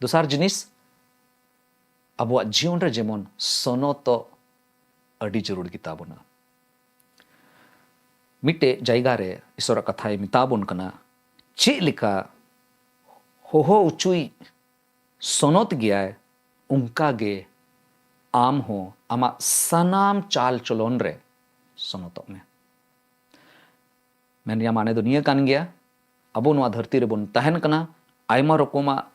ᱫᱚᱥᱟᱨ ᱡᱤᱱᱤᱥ, ᱟᱵᱚᱣᱟᱜ ᱡᱤᱭᱚᱱ ᱨᱮ ᱡᱮᱢᱚᱱ ᱥᱚᱱᱚᱛᱚᱜ ᱟᱹᱰᱤ ᱡᱟᱹᱨᱩᱲ ᱜᱮᱛᱟ ᱵᱚᱱᱟ᱾ ᱢᱤᱫᱴᱮᱡ ᱡᱟᱭᱜᱟ ᱨᱮ ᱤᱥᱥᱚᱨᱟᱜ ᱠᱟᱛᱷᱟᱭ ᱢᱮᱛᱟ ᱵᱚᱱ ᱠᱟᱱᱟ, ᱪᱮᱫ ᱞᱮᱠᱟ ᱦᱚᱦᱚ ᱚᱪᱚᱭᱤᱡ ᱥᱚᱱᱚᱛ ᱜᱮᱭᱟᱭ, ᱚᱱᱠᱟ ᱜᱮ ᱟᱢ ᱦᱚᱸ ᱟᱢᱟᱜ ᱥᱟᱱᱟᱢ ᱪᱟᱞ ᱪᱚᱞᱚᱱ ᱨᱮ ᱥᱚᱱᱚᱛᱚᱜ ᱢᱮ᱾ ᱢᱮᱱ ᱨᱮᱭᱟᱜ ᱢᱟᱱᱮ ᱫᱚ ᱱᱤᱭᱟᱹ ᱠᱟᱱ ᱜᱮᱭᱟ, ᱟᱵᱚ ᱱᱚᱣᱟ ᱫᱷᱟᱹᱨᱛᱤ ᱨᱮᱵᱚᱱ ᱛᱟᱦᱮᱱ ᱠᱟᱱᱟ, ᱟᱭᱢᱟ ᱨᱚᱠᱚᱢᱟᱜ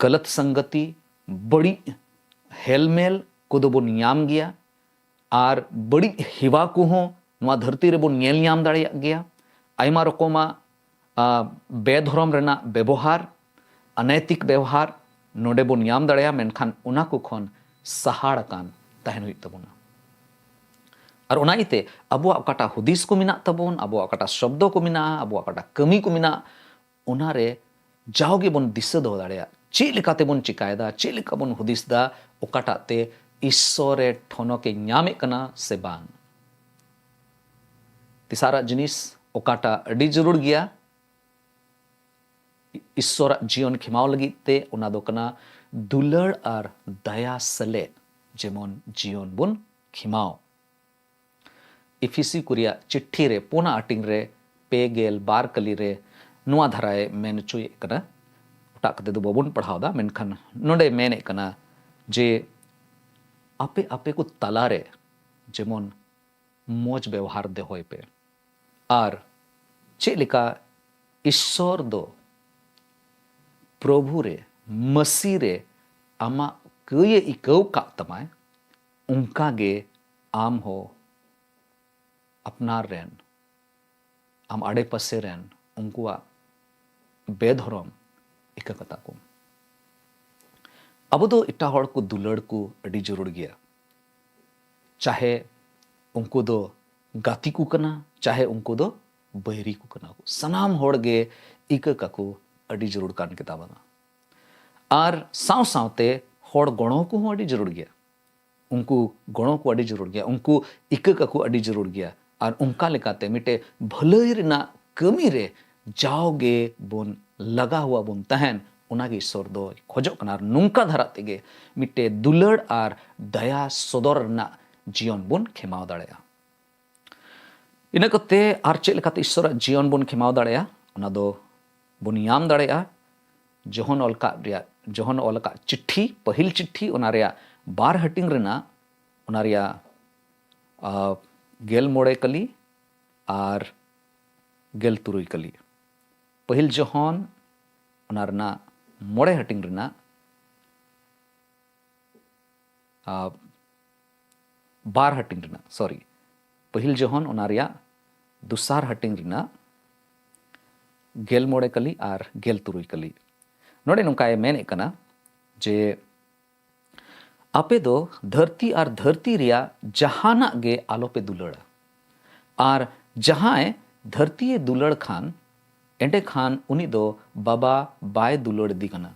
ᱜᱟᱞᱟᱛ ᱥᱟᱝᱜᱟᱛᱤ, ᱵᱟᱹᱲᱤᱡ ᱦᱮᱞᱢᱮᱞ ᱠᱚᱫᱚ ᱵᱚᱱ ᱧᱟᱢ ᱜᱮᱭᱟ, ᱟᱨ ᱵᱟᱹᱲᱤᱡ ᱦᱮᱣᱟ ᱠᱚᱦᱚᱸ ᱱᱚᱣᱟ ᱫᱷᱟᱹᱨᱛᱤ ᱨᱮᱵᱚᱱ ᱧᱮᱞ ᱧᱟᱢ ᱫᱟᱲᱮᱭᱟᱜ ᱜᱮᱭᱟ᱾ ᱟᱭᱢᱟ ᱨᱚᱠᱚᱢᱟᱜ ᱟ, ᱵᱮᱫᱷᱚᱨᱚᱢ ᱨᱮᱱᱟᱜ ᱵᱮᱵᱚᱦᱟᱨ, ᱚᱱᱮᱛᱤᱠ ᱵᱮᱵᱚᱦᱟᱨ ᱱᱚᱰᱮ ᱵᱚᱱ ᱧᱟᱢ ᱫᱟᱲᱮᱭᱟᱜᱼᱟ, ᱢᱮᱱᱠᱷᱟᱱ ᱚᱱᱟ ᱠᱚ ᱠᱷᱚᱱ ᱥᱟᱦᱟᱲ ᱟᱠᱟᱱ ᱛᱟᱦᱮᱱ ᱦᱩᱭᱩᱜ ᱛᱟᱵᱚᱱᱟ᱾ ᱟᱨ ᱚᱱᱟ ᱤᱭᱟᱹᱛᱮ ᱟᱵᱚᱣᱟᱜ ᱚᱠᱟᱴᱟᱜ ᱦᱩᱫᱤᱥ ᱠᱚ ᱢᱮᱱᱟᱜ ᱛᱟᱵᱚᱱ, ᱟᱵᱚᱣᱟᱜ ᱚᱠᱟᱴᱟᱜ ᱥᱚᱵᱫᱚ ᱠᱚ ᱢᱮᱱᱟᱜᱼᱟ, ᱟᱵᱚᱣᱟᱜ ᱚᱠᱟᱴᱟᱜ ᱠᱟᱹᱢᱤ ᱠᱚ ᱢᱮᱱᱟᱜᱼᱟ, ᱚᱱᱟᱨᱮ ᱡᱟᱣᱜᱮ ᱵᱚᱱ ᱫᱤᱥᱟᱹ ᱫᱚᱦᱚ ᱫᱟᱲᱮᱭᱟᱜ, ᱪᱮᱫ ᱞᱮᱠᱟᱛᱮ ᱵᱚᱱ ᱪᱤᱠᱟᱭᱮᱫᱟ, ᱪᱮᱫ ᱞᱮᱠᱟ ᱵᱚᱱ ᱦᱩᱫᱤᱥ ᱮᱫᱟ, ᱚᱠᱟᱴᱟᱜ ᱛᱮ ᱤᱥᱥᱚᱨᱮ ᱴᱷᱚᱱᱚᱠᱮ ᱧᱟᱢᱮᱫ ᱠᱟᱱᱟ ᱥᱮ ᱵᱟᱝ᱾ ᱛᱮᱥᱟᱨᱟᱜ ᱡᱤᱱᱤᱥ, ᱚᱠᱟᱴᱟᱜ ᱟᱹᱰᱤ ᱡᱟᱹᱨᱩᱲ ᱜᱮᱭᱟ ᱤᱥᱥᱚᱨᱟᱜ ᱡᱤᱭᱚᱱ ᱠᱷᱮᱢᱟᱣ ᱞᱟᱹᱜᱤᱫ ᱛᱮ, ᱚᱱᱟ ᱫᱚ ᱠᱟᱱᱟ ᱫᱩᱞᱟᱹᱲ ᱟᱨ ᱫᱟᱭᱟ ᱥᱮᱞᱮᱫ ᱡᱮᱢᱚᱱ ᱡᱤᱭᱚᱱ ᱵᱚᱱ ᱠᱷᱮᱢᱟᱣ᱾ ᱤᱯᱷᱤᱥᱤ ᱠᱚ ᱨᱮᱭᱟᱜ ᱪᱤᱴᱷᱤ ᱨᱮ ᱯᱳᱱᱟ ᱟᱹᱴᱤᱝ ᱨᱮ ᱯᱮ ᱜᱮᱞ ᱵᱟᱨ ᱠᱟᱹᱞᱤ ᱨᱮ ᱱᱚᱣᱟ ᱫᱷᱟᱨᱟᱭ ᱢᱮᱱ ᱦᱚᱪᱚᱭᱮᱫ ᱠᱟᱱᱟ᱾ ᱚᱴᱟᱜ ᱠᱟᱛᱮ ᱫᱚ ᱵᱟᱵᱚᱱ ᱯᱟᱲᱦᱟᱣ ᱮᱫᱟ, ᱢᱮᱱᱠᱷᱟᱱ ᱱᱚᱰᱮ ᱢᱮᱱᱮᱫ ᱠᱟᱱᱟ ᱡᱮ ᱟᱯᱮ ᱟᱯᱮ ᱠᱚ ᱛᱟᱞᱟᱨᱮ ᱡᱮᱢᱚᱱ ᱢᱚᱡᱽ ᱵᱮᱣᱦᱟᱨ ᱫᱚᱦᱚᱭ ᱯᱮ᱾ ᱟᱨ ᱪᱮᱫ ᱞᱮᱠᱟ ᱤᱥᱥᱚᱨ ᱫᱚ ᱯᱨᱚᱵᱷᱩ ᱨᱮ, ᱢᱟᱹᱥᱤ ᱨᱮ ᱟᱢᱟᱜ ᱠᱟᱹᱭᱮ ᱟᱹᱭᱠᱟᱹᱣ ᱠᱟᱜ ᱛᱟᱢᱟᱭ, ᱚᱱᱠᱟ ᱜᱮ ᱟᱢ ᱦᱚᱸ ᱟᱯᱱᱟᱨ ᱨᱮᱱ, ᱟᱢ ᱟᱲᱮ ᱯᱟᱥᱮ ᱨᱮᱱ ᱩᱱᱠᱩᱣᱟᱜ ᱵᱮᱫᱷᱚᱨᱚᱢ ᱤᱠᱟᱹ ᱠᱟᱛᱟ ᱠᱚ᱾ ᱟᱵᱚ ᱫᱚ ᱮᱴᱟᱜ ᱦᱚᱲ ᱠᱚ ᱫᱩᱞᱟᱹᱲ ᱠᱚ ᱟᱹᱰᱤ ᱡᱟᱹᱨᱩᱲ ᱜᱮᱭᱟ, ᱪᱟᱦᱮ ᱩᱱᱠᱩ ᱫᱚ ᱜᱟᱛᱮ ᱠᱚ ᱠᱟᱱᱟ, ᱪᱟᱦᱮ ᱩᱱᱠᱩ ᱫᱚ ᱵᱟᱹᱭᱨᱤ ᱠᱚ ᱠᱟᱱᱟ ᱠᱚ᱾ ᱥᱟᱱᱟᱢ ᱦᱚᱲ ᱜᱮ ᱤᱠᱟᱹ ᱠᱟᱠᱚ ᱟᱹᱰᱤ ᱡᱟᱹᱨᱩᱲ ᱠᱟᱱ ᱜᱮᱛᱟ ᱵᱚᱱᱟ᱾ ᱟᱨ ᱥᱟᱶ ᱥᱟᱶᱛᱮ ᱦᱚᱲ ᱜᱚᱲᱚ ᱠᱚᱦᱚᱸ ᱟᱹᱰᱤ ᱡᱟᱹᱨᱩᱲ ᱜᱮᱭᱟ᱾ ᱩᱱᱠᱩ ᱜᱚᱲᱚ ᱠᱚ ᱟᱹᱰᱤ ᱡᱟᱹᱨᱩᱲ ᱜᱮᱭᱟ᱾ ᱩᱱᱠᱩ ᱤᱠᱟᱹ ᱠᱟᱠᱚ ᱟᱹᱰᱤ ᱡᱟᱹᱨᱩᱲ ᱜᱮᱭᱟ᱾ ᱟᱨ ᱚᱱᱠᱟ ᱞᱮᱠᱟᱛᱮ ᱢᱤᱫᱴᱮᱡ ᱵᱷᱟᱹᱞᱟᱹᱭ ᱨᱮᱱᱟᱜ ᱠᱟᱹᱢᱤ ᱨᱮ ᱡᱟᱣᱜᱮ ᱵᱚᱱ ᱞᱟᱜᱟᱣᱟ ᱵᱚᱱ ᱛᱟᱦᱮᱱ, ᱚᱱᱟᱜᱮ ᱤᱥᱥᱚᱨ ᱫᱚᱭ ᱠᱷᱚᱡᱚᱜ ᱠᱟᱱᱟ᱾ ᱟᱨ ᱱᱚᱝᱠᱟ ᱫᱷᱟᱨᱟ ᱛᱮᱜᱮ ᱢᱤᱫᱴᱮᱡ ᱫᱩᱞᱟᱹᱲ ᱟᱨ ᱫᱟᱭᱟ ᱥᱚᱫᱚᱨ ᱨᱮᱱᱟᱜ ᱡᱤᱭᱚᱱ ᱵᱚᱱ ᱠᱷᱮᱢᱟᱣ ᱫᱟᱲᱮᱭᱟᱜᱼᱟ᱾ ᱤᱱᱟᱹ ᱠᱟᱛᱮ ᱟᱨ ᱪᱮᱫ ᱞᱮᱠᱟᱛᱮ ᱤᱥᱥᱚᱨᱟᱜ ᱡᱤᱭᱚᱱ ᱵᱚᱱ ᱠᱷᱮᱢᱟᱣ ᱫᱟᱲᱮᱭᱟᱜᱼᱟ, ᱚᱱᱟ ᱫᱚ ᱵᱚᱱ ᱧᱟᱢ ᱫᱟᱲᱮᱭᱟᱜᱼᱟ ᱡᱚᱦᱚᱱ ᱚᱞ ᱠᱟᱜ ᱨᱮᱭᱟᱜ, ᱡᱚᱦᱚᱱ ᱚᱞ ᱟᱠᱟᱫ ᱪᱤᱴᱷᱤ, ᱯᱟᱹᱦᱤᱞ ᱪᱤᱴᱷᱤ, ᱚᱱᱟ ᱨᱮᱭᱟᱜ ᱵᱟᱨ ᱦᱟᱹᱴᱤᱧ ᱨᱮᱱᱟᱜ, ᱚᱱᱟ ᱨᱮᱭᱟᱜ, ᱟ, ᱜᱮᱞ ᱢᱚᱬᱮ ᱠᱟᱹᱞᱤ ᱟᱨ ᱜᱮᱞ ᱛᱩᱨᱩᱭ ᱠᱟᱹᱞᱤ᱾ ᱯᱟᱹᱦᱤᱞ ᱡᱚᱦᱚᱱ ᱚᱱᱟ ᱨᱮᱱᱟᱜ ᱢᱚᱬᱮ ᱦᱟᱹᱴᱤᱧ ᱨᱮᱱᱟᱜ, ᱟ, ᱵᱟᱨ ᱦᱟᱹᱴᱤᱧ ᱨᱮᱱᱟᱜ, ᱥᱚᱨᱤ, ᱯᱟᱹᱦᱤᱞ ᱡᱚᱦᱚᱱ ᱚᱱᱟ ᱨᱮᱭᱟᱜ ᱫᱚᱥᱟᱨ ᱦᱟᱹᱴᱤᱧ ᱨᱮᱱᱟᱜ ᱜᱮᱞ ᱢᱚᱬᱮ ᱠᱟᱹᱞᱤ ᱟᱨ ᱜᱮᱞ ᱛᱩᱨᱩᱭ ᱠᱟᱹᱞᱤ᱾ ᱱᱚᱰᱮ ᱱᱚᱝᱠᱟᱭ ᱢᱮᱱᱮᱫ ᱠᱟᱱᱟ ᱡᱮ, ᱟᱯᱮ ᱫᱚ ᱫᱷᱟᱹᱨᱛᱤ ᱟᱨ ᱫᱷᱟᱹᱨᱛᱤ ᱨᱮᱭᱟᱜ ᱡᱟᱦᱟᱱᱟᱜ ᱜᱮ ᱟᱞᱚᱯᱮ ᱫᱩᱞᱟᱹᱲᱟ᱾ ᱟᱨ ᱡᱟᱦᱟᱸᱭ ᱫᱷᱟᱹᱨᱛᱤᱭᱮ ᱫᱩᱞᱟᱹᱲ ᱠᱷᱟᱱ, ᱮᱸᱰᱮᱠᱷᱟᱱ ᱩᱱᱤ ᱫᱚ ᱵᱟᱵᱟ ᱵᱟᱭ ᱫᱩᱞᱟᱹᱲ ᱤᱫᱤ ᱠᱟᱱᱟ᱾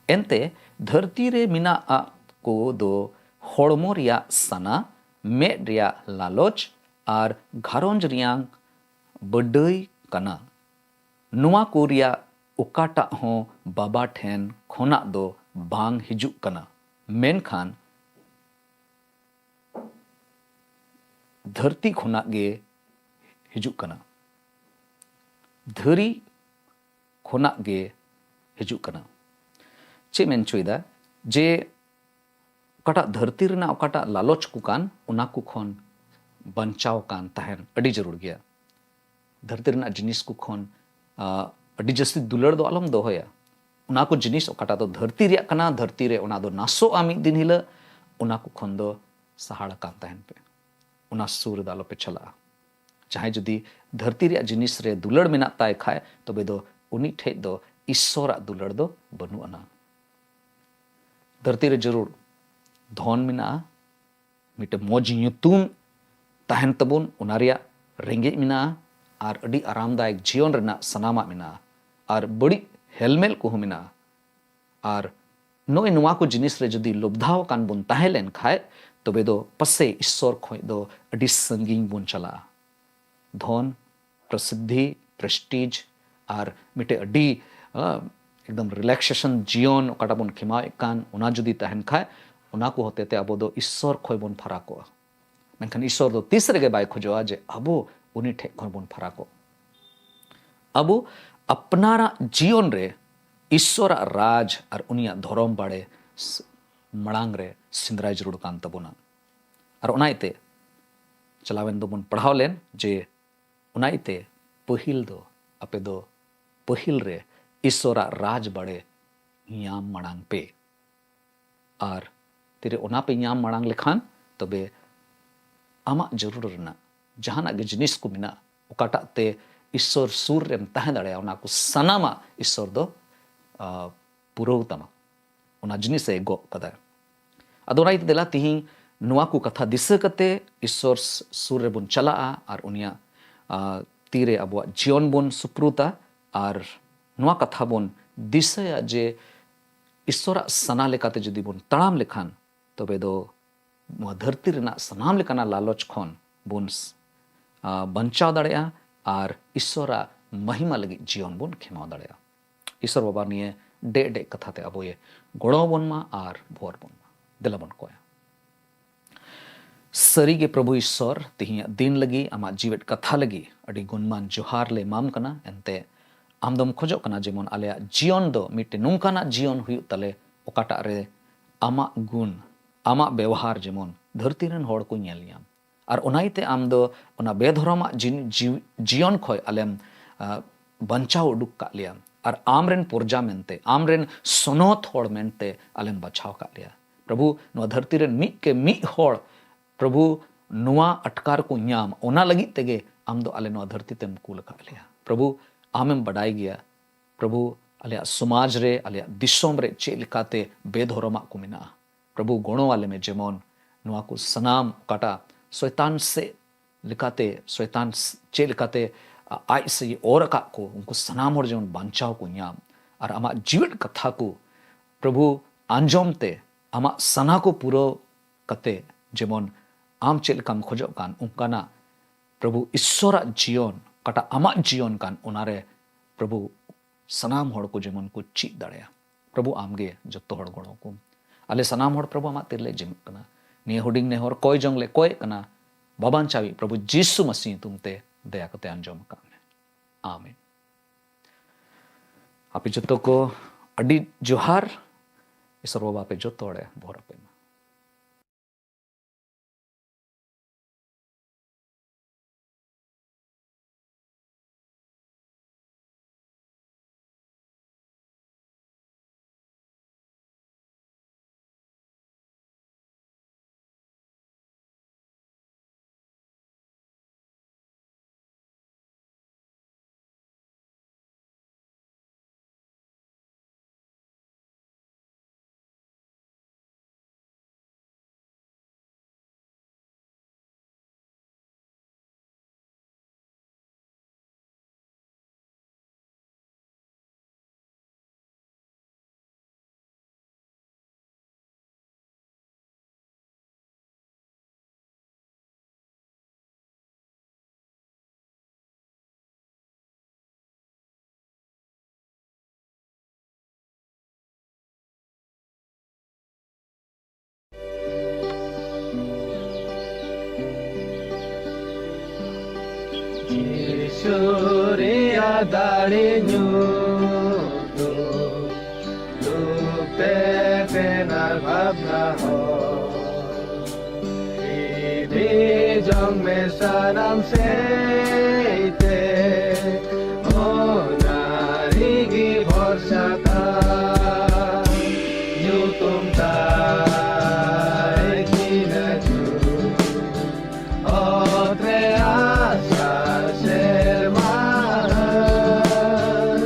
ᱮᱱᱛᱮ ᱫᱷᱟᱹᱨᱛᱤ ᱨᱮ ᱢᱮᱱᱟᱜ ᱟᱜ ᱠᱚ ᱫᱚ ᱦᱚᱲᱢᱚ ᱨᱮᱭᱟᱜ ᱥᱟᱱᱟ, ᱢᱮᱫ ᱨᱮᱭᱟᱜ ᱞᱟᱞᱚᱪ ᱟᱨ ᱜᱷᱟᱨᱚᱸᱡᱽ ᱨᱮᱭᱟᱜ ᱵᱟᱹᱰᱟᱹᱭ ᱠᱟᱱᱟ᱾ ᱱᱚᱣᱟ ᱠᱚ ᱨᱮᱭᱟᱜ ᱚᱠᱟᱴᱟᱜ ᱦᱚᱸ ᱵᱟᱵᱟ ᱴᱷᱮᱱ ᱠᱷᱚᱱᱟᱜ ᱫᱚ ᱵᱟᱝ ᱦᱤᱡᱩᱜ ᱠᱟᱱᱟ, ᱢᱮᱱᱠᱷᱟᱱ ᱫᱷᱟᱹᱨᱛᱤ ᱠᱷᱚᱱᱟᱜ ᱜᱮ ᱦᱤᱡᱩᱜ ᱠᱟᱱᱟ᱾ ᱫᱷᱟᱹᱨᱤ ᱠᱷᱚᱱᱟᱜ ᱜᱮ ᱦᱤᱡᱩᱜ ᱠᱟᱱᱟ᱾ ᱪᱮᱫ ᱢᱮᱱ ᱦᱚᱪᱚᱭᱮᱫᱟ? ᱡᱮ ᱚᱠᱟᱴᱟᱜ ᱫᱷᱟᱹᱨᱛᱤ ᱨᱮᱱᱟᱜ ᱚᱠᱟᱴᱟᱜ ᱞᱟᱞᱚᱪ ᱠᱚ ᱠᱟᱱ, ᱚᱱᱟ ᱠᱚ ᱠᱷᱚᱱ ᱵᱟᱧᱪᱟᱣ ᱠᱟᱱ ᱛᱟᱦᱮᱱ ᱟᱹᱰᱤ ᱡᱟᱹᱨᱩᱲ ᱜᱮᱭᱟ᱾ ᱫᱷᱟᱹᱨᱛᱤ ᱨᱮᱱᱟᱜ ᱡᱤᱱᱤᱥ ᱠᱚ ᱠᱷᱚᱱ, ᱟ, ᱟᱹᱰᱤ ᱡᱟᱹᱥᱛᱤ ᱫᱩᱞᱟᱹᱲ ᱫᱚ ᱟᱞᱚᱢ ᱫᱚᱦᱚᱭᱟ᱾ ᱚᱱᱟ ᱠᱚ ᱡᱤᱱᱤᱥ ᱚᱠᱟᱴᱟᱜ ᱫᱚ ᱫᱷᱟᱹᱨᱛᱤ ᱨᱮᱭᱟᱜ ᱠᱟᱱᱟ, ᱫᱷᱟᱹᱨᱛᱤ ᱨᱮ ᱚᱱᱟ ᱫᱚ ᱱᱟᱥᱚᱜᱼᱟ ᱢᱤᱫ ᱫᱤᱱ ᱦᱤᱞᱳᱜ, ᱚᱱᱟ ᱠᱚ ᱠᱷᱚᱱ ᱫᱚ ᱥᱟᱦᱟᱲ ᱟᱠᱟᱱ ᱛᱟᱦᱮᱱ ᱯᱮ, ᱚᱱᱟ ᱥᱩᱨ ᱨᱮᱫᱚ ᱟᱞᱚᱯᱮ ᱪᱟᱞᱟᱜᱼᱟ᱾ ᱡᱟᱦᱟᱸᱭ ᱡᱩᱫᱤ ᱫᱷᱟᱹᱨᱛᱤ ᱨᱮᱭᱟᱜ ᱡᱤᱱᱤᱥ ᱨᱮ ᱫᱩᱞᱟᱹᱲ ᱢᱮᱱᱟᱜ ᱛᱟᱭ ᱠᱷᱟᱡ, ᱛᱚᱵᱮ ᱫᱚ ᱩᱱᱤ ᱴᱷᱮᱡ ᱫᱚ ᱤᱥᱥᱚᱨᱟᱜ ᱫᱩᱞᱟᱹᱲ ᱫᱚ ᱵᱟᱹᱱᱩᱜ ᱟᱱᱟ᱾ ᱫᱷᱟᱹᱨᱛᱤ ᱨᱮ ᱡᱟᱹᱨᱩᱲ ᱫᱷᱚᱱ ᱢᱮᱱᱟᱜᱼᱟ, ᱢᱤᱫᱴᱮᱱ ᱢᱚᱡᱽ ᱧᱩᱛᱩᱢ ᱛᱟᱦᱮᱱ ᱛᱟᱵᱚᱱ, ᱚᱱᱟ ᱨᱮᱭᱟᱜ ᱨᱮᱸᱜᱮᱡ ᱢᱮᱱᱟᱜᱼᱟ, ᱟᱨ ᱟᱹᱰᱤ ᱟᱨᱟᱢᱫᱟᱭᱚᱠ ᱡᱤᱭᱚᱱ ᱨᱮᱱᱟᱜ ᱥᱟᱱᱟᱢᱟᱜ ᱢᱮᱱᱟᱜᱼᱟ, ᱟᱨ ᱵᱟᱹᱲᱤᱡ ᱦᱮᱞᱢᱮᱞ ᱠᱚᱦᱚᱸ ᱢᱮᱱᱟᱜᱼᱟ᱾ ᱟᱨ ᱱᱚᱜᱼᱚᱭ ᱱᱚᱣᱟ ᱠᱚ ᱡᱤᱱᱤᱥ ᱨᱮ ᱡᱩᱫᱤ ᱞᱚᱵᱫᱷᱟᱣ ᱟᱠᱟᱱ ᱵᱚᱱ ᱛᱟᱦᱮᱸ ᱞᱮᱱ ᱠᱷᱟᱡ, ᱛᱚᱵᱮ ᱫᱚ ᱯᱟᱥᱮᱡ ᱤᱥᱥᱚᱨ ᱠᱷᱚᱡ ᱫᱚ ᱟᱹᱰᱤ ᱥᱟᱺᱜᱤᱧ ᱵᱚᱱ ᱪᱟᱞᱟᱜᱼᱟ᱾ ᱫᱷᱚᱱ, ᱯᱨᱚᱥᱤᱫᱷᱤ, ᱯᱨᱮᱥᱴᱤᱡᱽ ᱟᱨ ᱢᱤᱫᱴᱮᱡ ᱟᱹᱰᱤ, ᱟ, ᱮᱠᱫᱚᱢ ᱨᱤᱞᱮᱠᱥᱮᱥᱚᱱ ᱡᱤᱭᱚᱱ ᱚᱠᱟᱴᱟᱜ ᱵᱚᱱ ᱠᱷᱮᱢᱟᱣᱮᱫ ᱠᱟᱱ, ᱚᱱᱟ ᱡᱩᱫᱤ ᱛᱟᱦᱮᱱ ᱠᱷᱟᱡ, ᱚᱱᱟ ᱠᱚ ᱦᱚᱛᱮ ᱛᱮ ᱟᱵᱚ ᱫᱚ ᱤᱥᱥᱚᱨ ᱠᱷᱚᱡ ᱵᱚᱱ ᱯᱷᱟᱨᱟᱠᱚᱜᱼᱟ᱾ ᱢᱮᱱᱠᱷᱟᱱ ᱤᱥᱥᱚᱨ ᱫᱚ ᱛᱤᱥ ᱨᱮᱜᱮ ᱵᱟᱭ ᱠᱷᱚᱡᱚᱜᱼᱟ ᱡᱮ ᱟᱵᱚ ᱩᱱᱤ ᱴᱷᱮᱡ ᱠᱷᱚᱱ ᱵᱚᱱ ᱯᱷᱟᱨᱟᱠᱚᱜ᱾ ᱟᱵᱚ ᱟᱯᱱᱟᱨᱟᱜ ᱡᱤᱭᱚᱱ ᱨᱮ ᱤᱥᱥᱚᱨᱟᱜ ᱨᱟᱡᱽ ᱟᱨ ᱩᱱᱤᱭᱟᱜ ᱫᱷᱚᱨᱚᱢ ᱵᱟᱲᱮ ᱥ-, ᱢᱟᱲᱟᱝ ᱨᱮ ᱥᱮᱸᱫᱽᱨᱟᱭ ᱡᱟᱹᱨᱩᱲ ᱠᱟᱱ ᱛᱟᱵᱚᱱᱟ᱾ ᱟᱨ ᱚᱱᱟ ᱤᱭᱟᱹᱛᱮ ᱪᱟᱞᱟᱣᱮᱱ ᱫᱚᱵᱚᱱ ᱯᱟᱲᱦᱟᱣ ᱞᱮᱱ ᱡᱮ, ᱚᱱᱟ ᱤᱭᱟᱹᱛᱮ ᱯᱟᱹᱦᱤᱞ ᱫᱚ ᱟᱯᱮ ᱫᱚ ᱯᱟᱹᱦᱤᱞ ᱨᱮ ᱤᱥᱥᱚᱨᱟᱜ ᱨᱟᱡᱽ ᱵᱟᱲᱮ ᱧᱟᱢ ᱢᱟᱲᱟᱝ ᱯᱮ᱾ ᱟᱨ ᱛᱤᱨᱮ ᱚᱱᱟ ᱯᱮ ᱧᱟᱢ ᱢᱟᱲᱟᱝ ᱞᱮᱠᱷᱟᱱ, ᱛᱚᱵᱮ ᱟᱢᱟᱜ ᱡᱟᱹᱨᱩᱲ ᱨᱮᱱᱟᱜ ᱡᱟᱦᱟᱱᱟᱜ ᱜᱮ ᱡᱤᱱᱤᱥ ᱠᱚ ᱢᱮᱱᱟᱜ, ᱚᱠᱟᱴᱟᱜ ᱛᱮ ᱤᱥᱥᱚᱨ ᱥᱩᱨ ᱨᱮᱢ ᱛᱟᱦᱮᱸ ᱫᱟᱲᱮᱭᱟᱜᱼᱟ, ᱚᱱᱟ ᱠᱚ ᱥᱟᱱᱟᱢᱟᱜ ᱤᱥᱥᱚᱨ ᱫᱚ, ᱟ, ᱯᱩᱨᱟᱹᱣ ᱛᱟᱢᱟ᱾ ᱚᱱᱟ ᱡᱤᱱᱤᱥ ᱮ ᱜᱚᱜ ᱠᱟᱫᱟ᱾ ᱟᱫᱚ ᱚᱱᱟ ᱤᱭᱟᱹᱛᱮ ᱫᱮᱞᱟ ᱛᱤᱦᱤᱧ ᱱᱚᱣᱟ ᱠᱚ ᱠᱟᱛᱷᱟ ᱫᱤᱥᱟᱹ ᱠᱟᱛᱮ ᱤᱥᱥᱚᱨ ᱥᱩᱨ ᱨᱮᱵᱚᱱ ᱪᱟᱞᱟᱜᱼᱟ ᱟᱨ ᱩᱱᱤᱭᱟᱜ, ᱟ, ᱛᱤᱨᱮ ᱟᱵᱚᱣᱟᱜ ᱡᱤᱭᱚᱱ ᱵᱚᱱ ᱥᱩᱯᱨᱩᱛᱟ ᱟᱨ ᱱᱚᱣᱟ ᱠᱟᱛᱷᱟ ᱵᱚᱱ ᱫᱤᱥᱟᱹᱭᱟ ᱡᱮ ᱤᱥᱥᱚᱨᱟᱜ ᱥᱟᱱᱟ ᱞᱮᱠᱟᱛᱮ ᱡᱩᱫᱤ ᱵᱚᱱ ᱛᱟᱲᱟᱢ ᱞᱮᱠᱷᱟᱱ, ᱛᱚᱵᱮ ᱫᱚ ᱱᱚᱣᱟ ᱫᱷᱟᱹᱨᱛᱤ ᱨᱮᱱᱟᱜ ᱥᱟᱱᱟᱢ ᱞᱮᱠᱟᱱᱟᱜ ᱞᱟᱞᱚᱪ ᱠᱷᱚᱱ ᱵᱚᱱ ᱥ-, ᱟ, ᱵᱟᱧᱪᱟᱣ ᱫᱟᱲᱮᱭᱟᱜᱼᱟ ᱟᱨ ᱤᱥᱥᱚᱨᱟᱜ ᱢᱟᱦᱤᱢᱟ ᱞᱟᱹᱜᱤᱫ ᱡᱤᱭᱚᱱ ᱵᱚᱱ ᱠᱷᱮᱢᱟᱣ ᱫᱟᱲᱮᱭᱟᱜᱼᱟ᱾ ᱤᱥᱥᱚᱨ ᱵᱟᱵᱟ ᱱᱤᱭᱟᱹ ᱰᱮᱡ ᱰᱮᱡ ᱠᱟᱛᱷᱟ ᱛᱮ ᱟᱵᱚᱭᱮ ᱜᱚᱲᱚ ᱟᱵᱚᱱ ᱢᱟ ᱟᱨ ᱵᱷᱚᱨ ᱵᱚᱱ ᱢᱟ᱾ ᱫᱮᱞᱟ ᱵᱚᱱ ᱠᱚᱭᱟ᱾ ᱥᱟᱹᱨᱤᱜᱮ ᱯᱨᱚᱵᱷᱩ ᱤᱥᱥᱚᱨ, ᱛᱮᱦᱮᱧᱟᱜ ᱫᱤᱱ ᱞᱟᱹᱜᱤᱫ, ᱟᱢᱟᱜ ᱡᱤᱣᱮᱫ ᱠᱟᱛᱷᱟ ᱞᱟᱹᱜᱤᱫ ᱟᱹᱰᱤ ᱜᱩᱱᱢᱟᱱ ᱡᱚᱦᱟᱨ ᱞᱮ ᱮᱢᱟᱢ ᱠᱟᱱᱟ᱾ ᱮᱱᱛᱮ ᱟᱢ ᱫᱚᱢ ᱠᱷᱚᱡᱚᱜ ᱠᱟᱱᱟ ᱡᱮᱢᱚᱱ ᱟᱞᱮᱭᱟᱜ ᱡᱤᱭᱚᱱ ᱫᱚ ᱢᱤᱫᱴᱮᱱ ᱱᱚᱝᱠᱟᱱᱟᱜ ᱡᱤᱭᱚᱱ ᱦᱩᱭᱩᱜ ᱛᱟᱞᱮ, ᱚᱠᱟᱴᱟᱜ ᱨᱮ ᱟᱢᱟᱜ ᱜᱩᱱ, ᱟᱢᱟᱜ ᱵᱮᱣᱦᱟᱨ ᱡᱮᱢᱚᱱ ᱫᱷᱟᱹᱨᱛᱤ ᱨᱮᱱ ᱦᱚᱲ ᱠᱚ ᱧᱮᱞ ᱧᱟᱢ᱾ ᱟᱨ ᱚᱱᱟ ᱤᱭᱟᱹᱛᱮ ᱟᱢ ᱫᱚ ᱚᱱᱟ ᱵᱮᱫᱷᱚᱨᱚᱢᱟᱜ ᱡᱤᱱ-, ᱡᱤᱣ-, ᱡᱤᱭᱚᱱ ᱠᱷᱚᱡ ᱟᱞᱮᱢ, ᱟ, ᱵᱟᱧᱪᱟᱣ ᱩᱰᱩᱠ ᱠᱟᱜ ᱞᱮᱭᱟ᱾ ᱟᱨ ᱟᱢ ᱨᱮᱱ ᱯᱨᱚᱡᱟ ᱢᱮᱱᱛᱮ, ᱟᱢ ᱨᱮᱱ ᱥᱚᱱᱚᱛ ᱦᱚᱲ ᱢᱮᱱᱛᱮ ᱟᱞᱮᱢ ᱵᱟᱪᱷᱟᱣ ᱠᱟᱜ ᱞᱮᱭᱟ᱾ ᱯᱨᱚᱵᱷᱩ, ᱱᱚᱣᱟ ᱫᱷᱟᱹᱨᱛᱤ ᱨᱮᱱ ᱢᱤᱫ ᱠᱮ ᱢᱤᱫ ᱦᱚᱲ, ᱯᱨᱚᱵᱷᱩ, ᱱᱚᱣᱟ ᱟᱴᱠᱟᱨ ᱠᱚ ᱧᱟᱢ, ᱚᱱᱟ ᱞᱟᱹᱜᱤᱫ ᱛᱮᱜᱮ ᱟᱢ ᱫᱚ ᱟᱞᱮ ᱱᱚᱣᱟ ᱫᱷᱟᱹᱨᱛᱤ ᱛᱮᱢ ᱠᱩᱞ ᱟᱠᱟᱫ ᱞᱮᱭᱟ᱾ ᱯᱨᱚᱵᱷᱩ, ᱟᱢᱮᱢ ᱵᱟᱰᱟᱭ ᱜᱮᱭᱟ, ᱯᱨᱚᱵᱷᱩ, ᱟᱞᱮᱭᱟᱜ ᱥᱚᱢᱟᱡᱽ ᱨᱮ, ᱟᱞᱮᱭᱟᱜ ᱫᱤᱥᱚᱢ ᱨᱮ ᱪᱮᱫ ᱞᱮᱠᱟᱛᱮ ᱵᱮᱫᱷᱚᱨᱚᱢᱟᱜ ᱠᱚ ᱢᱮᱱᱟᱜᱼᱟ᱾ ᱯᱨᱚᱵᱷᱩ, ᱜᱚᱲᱚ ᱟᱞᱮ ᱢᱮ, ᱡᱮᱢᱚᱱ ᱱᱚᱣᱟ ᱠᱚ ᱥᱟᱱᱟᱢ ᱚᱠᱟᱴᱟᱜ ᱥᱚᱭᱛᱟᱱ ᱥᱮᱫ ᱞᱮᱠᱟᱛᱮ, ᱥᱚᱭᱛᱟᱱ ᱥ-, ᱪᱮᱫ ᱞᱮᱠᱟᱛᱮ ᱟ-, ᱟᱡ ᱥᱮᱫ ᱮ ᱚᱨ ᱟᱠᱟᱫ ᱠᱚ, ᱩᱱᱠᱩ ᱥᱟᱱᱟᱢ ᱦᱚᱲ ᱡᱮᱢᱚᱱ ᱵᱟᱧᱪᱟᱣ ᱠᱚ ᱧᱟᱢ᱾ ᱟᱨ ᱟᱢᱟᱜ ᱡᱤᱣᱮᱫ ᱠᱟᱛᱷᱟ ᱠᱚ, ᱯᱨᱚᱵᱷᱩ, ᱟᱸᱡᱚᱢ ᱛᱮ ᱟᱢᱟᱜ ᱥᱟᱱᱟ ᱠᱚ ᱯᱩᱨᱟᱹᱣ ᱠᱟᱛᱮ ᱡᱮᱢᱚᱱ ᱟᱢ ᱪᱮᱫ ᱞᱮᱠᱟᱢ ᱠᱷᱚᱡᱚᱜ ᱠᱟᱱ, ᱚᱱᱠᱟᱱᱟᱜ, ᱯᱨᱚᱵᱷᱩ, ᱤᱥᱥᱚᱨᱟᱜ ᱡᱤᱭᱚᱱ, ᱚᱠᱟᱴᱟᱜ ᱟᱢᱟᱜ ᱡᱤᱭᱚᱱ ᱠᱟᱱ, ᱚᱱᱟᱨᱮ, ᱯᱨᱚᱵᱷᱩ, ᱥᱟᱱᱟᱢ ᱦᱚᱲ ᱠᱚ ᱡᱮᱢᱚᱱ ᱠᱚ ᱪᱮᱫ ᱫᱟᱲᱮᱭᱟᱜ᱾ ᱯᱨᱚᱵᱷᱩ, ᱟᱢᱜᱮ ᱡᱚᱛᱚ ᱦᱚᱲ ᱜᱚᱲᱚ ᱠᱚᱢ᱾ ᱟᱞᱮ ᱥᱟᱱᱟᱢ ᱦᱚᱲ, ᱯᱨᱚᱵᱷᱩ, ᱟᱢᱟᱜ ᱛᱤᱨᱮᱞᱮ ᱡᱤᱢᱟᱹᱜ ᱠᱟᱱᱟ᱾ ᱱᱤᱭᱟᱹ ᱦᱩᱰᱤᱧ ᱱᱮᱦᱚᱨ ᱠᱚᱭ ᱡᱚᱝ ᱞᱮ ᱠᱚᱭᱮᱜ ᱠᱟᱱᱟ, ᱵᱟᱵᱟᱧᱪᱟᱣᱤᱡ ᱯᱨᱚᱵᱷᱩ ᱡᱤᱥᱩ ᱢᱟᱹᱥᱤ ᱧᱩᱛᱩᱢ ᱛᱮ ᱫᱟᱭᱟ ᱠᱟᱛᱮ ᱟᱸᱡᱚᱢ ᱟᱠᱟᱫ ᱢᱮ᱾ ᱟᱢᱮᱱ᱾ ᱟᱯᱮ ᱡᱚᱛᱚ ᱠᱚ ᱟᱹᱰᱤ ᱡᱚᱦᱟᱨ᱾ ᱤᱥᱚᱨ ᱵᱟᱵᱟ ᱟᱯᱮ ᱡᱚᱛᱚ ᱦᱚᱲᱮ ᱵᱷᱚᱨ ᱟᱯᱮ ᱢᱟ᱾ ᱫᱟᱲᱮ ᱧᱩᱛᱩᱢ ᱨᱩᱯ ᱛᱮ ᱛᱮᱱᱟᱨ ᱵᱷᱟᱵᱽᱱᱟ ᱦᱚᱸ᱾ ᱤᱫᱤ ᱡᱚᱝ ᱢᱮ ᱥᱟᱱᱟᱢ ᱥᱮᱫ ᱛᱮ, ᱚᱱᱟ ᱨᱮᱜᱮ ᱵᱷᱚᱨᱥᱟ ᱛᱟᱢ᱾ ᱧᱩᱛᱩᱢ ᱛᱟᱭ ᱛᱤᱱᱟᱹᱜ ᱡᱩᱛ, ᱚᱛ ᱨᱮ ᱟᱥᱟᱲ ᱥᱮᱨᱢᱟ ᱦᱟᱹᱥ᱾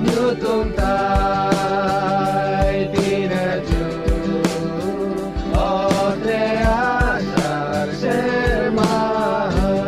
ᱧᱩᱛᱩᱢ ᱛᱟᱭ ᱛᱤᱱᱟᱹᱜ ᱡᱩᱛ, ᱚᱛ ᱨᱮ ᱟᱥᱟᱲ ᱥᱮᱨᱢᱟ ᱦᱟᱹᱥ᱾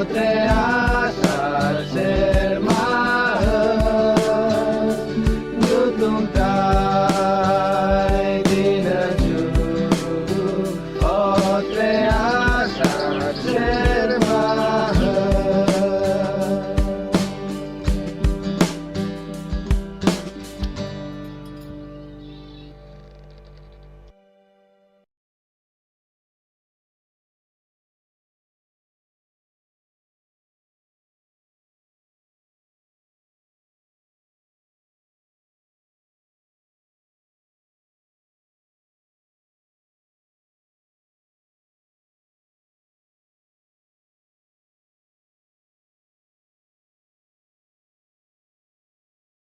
Otra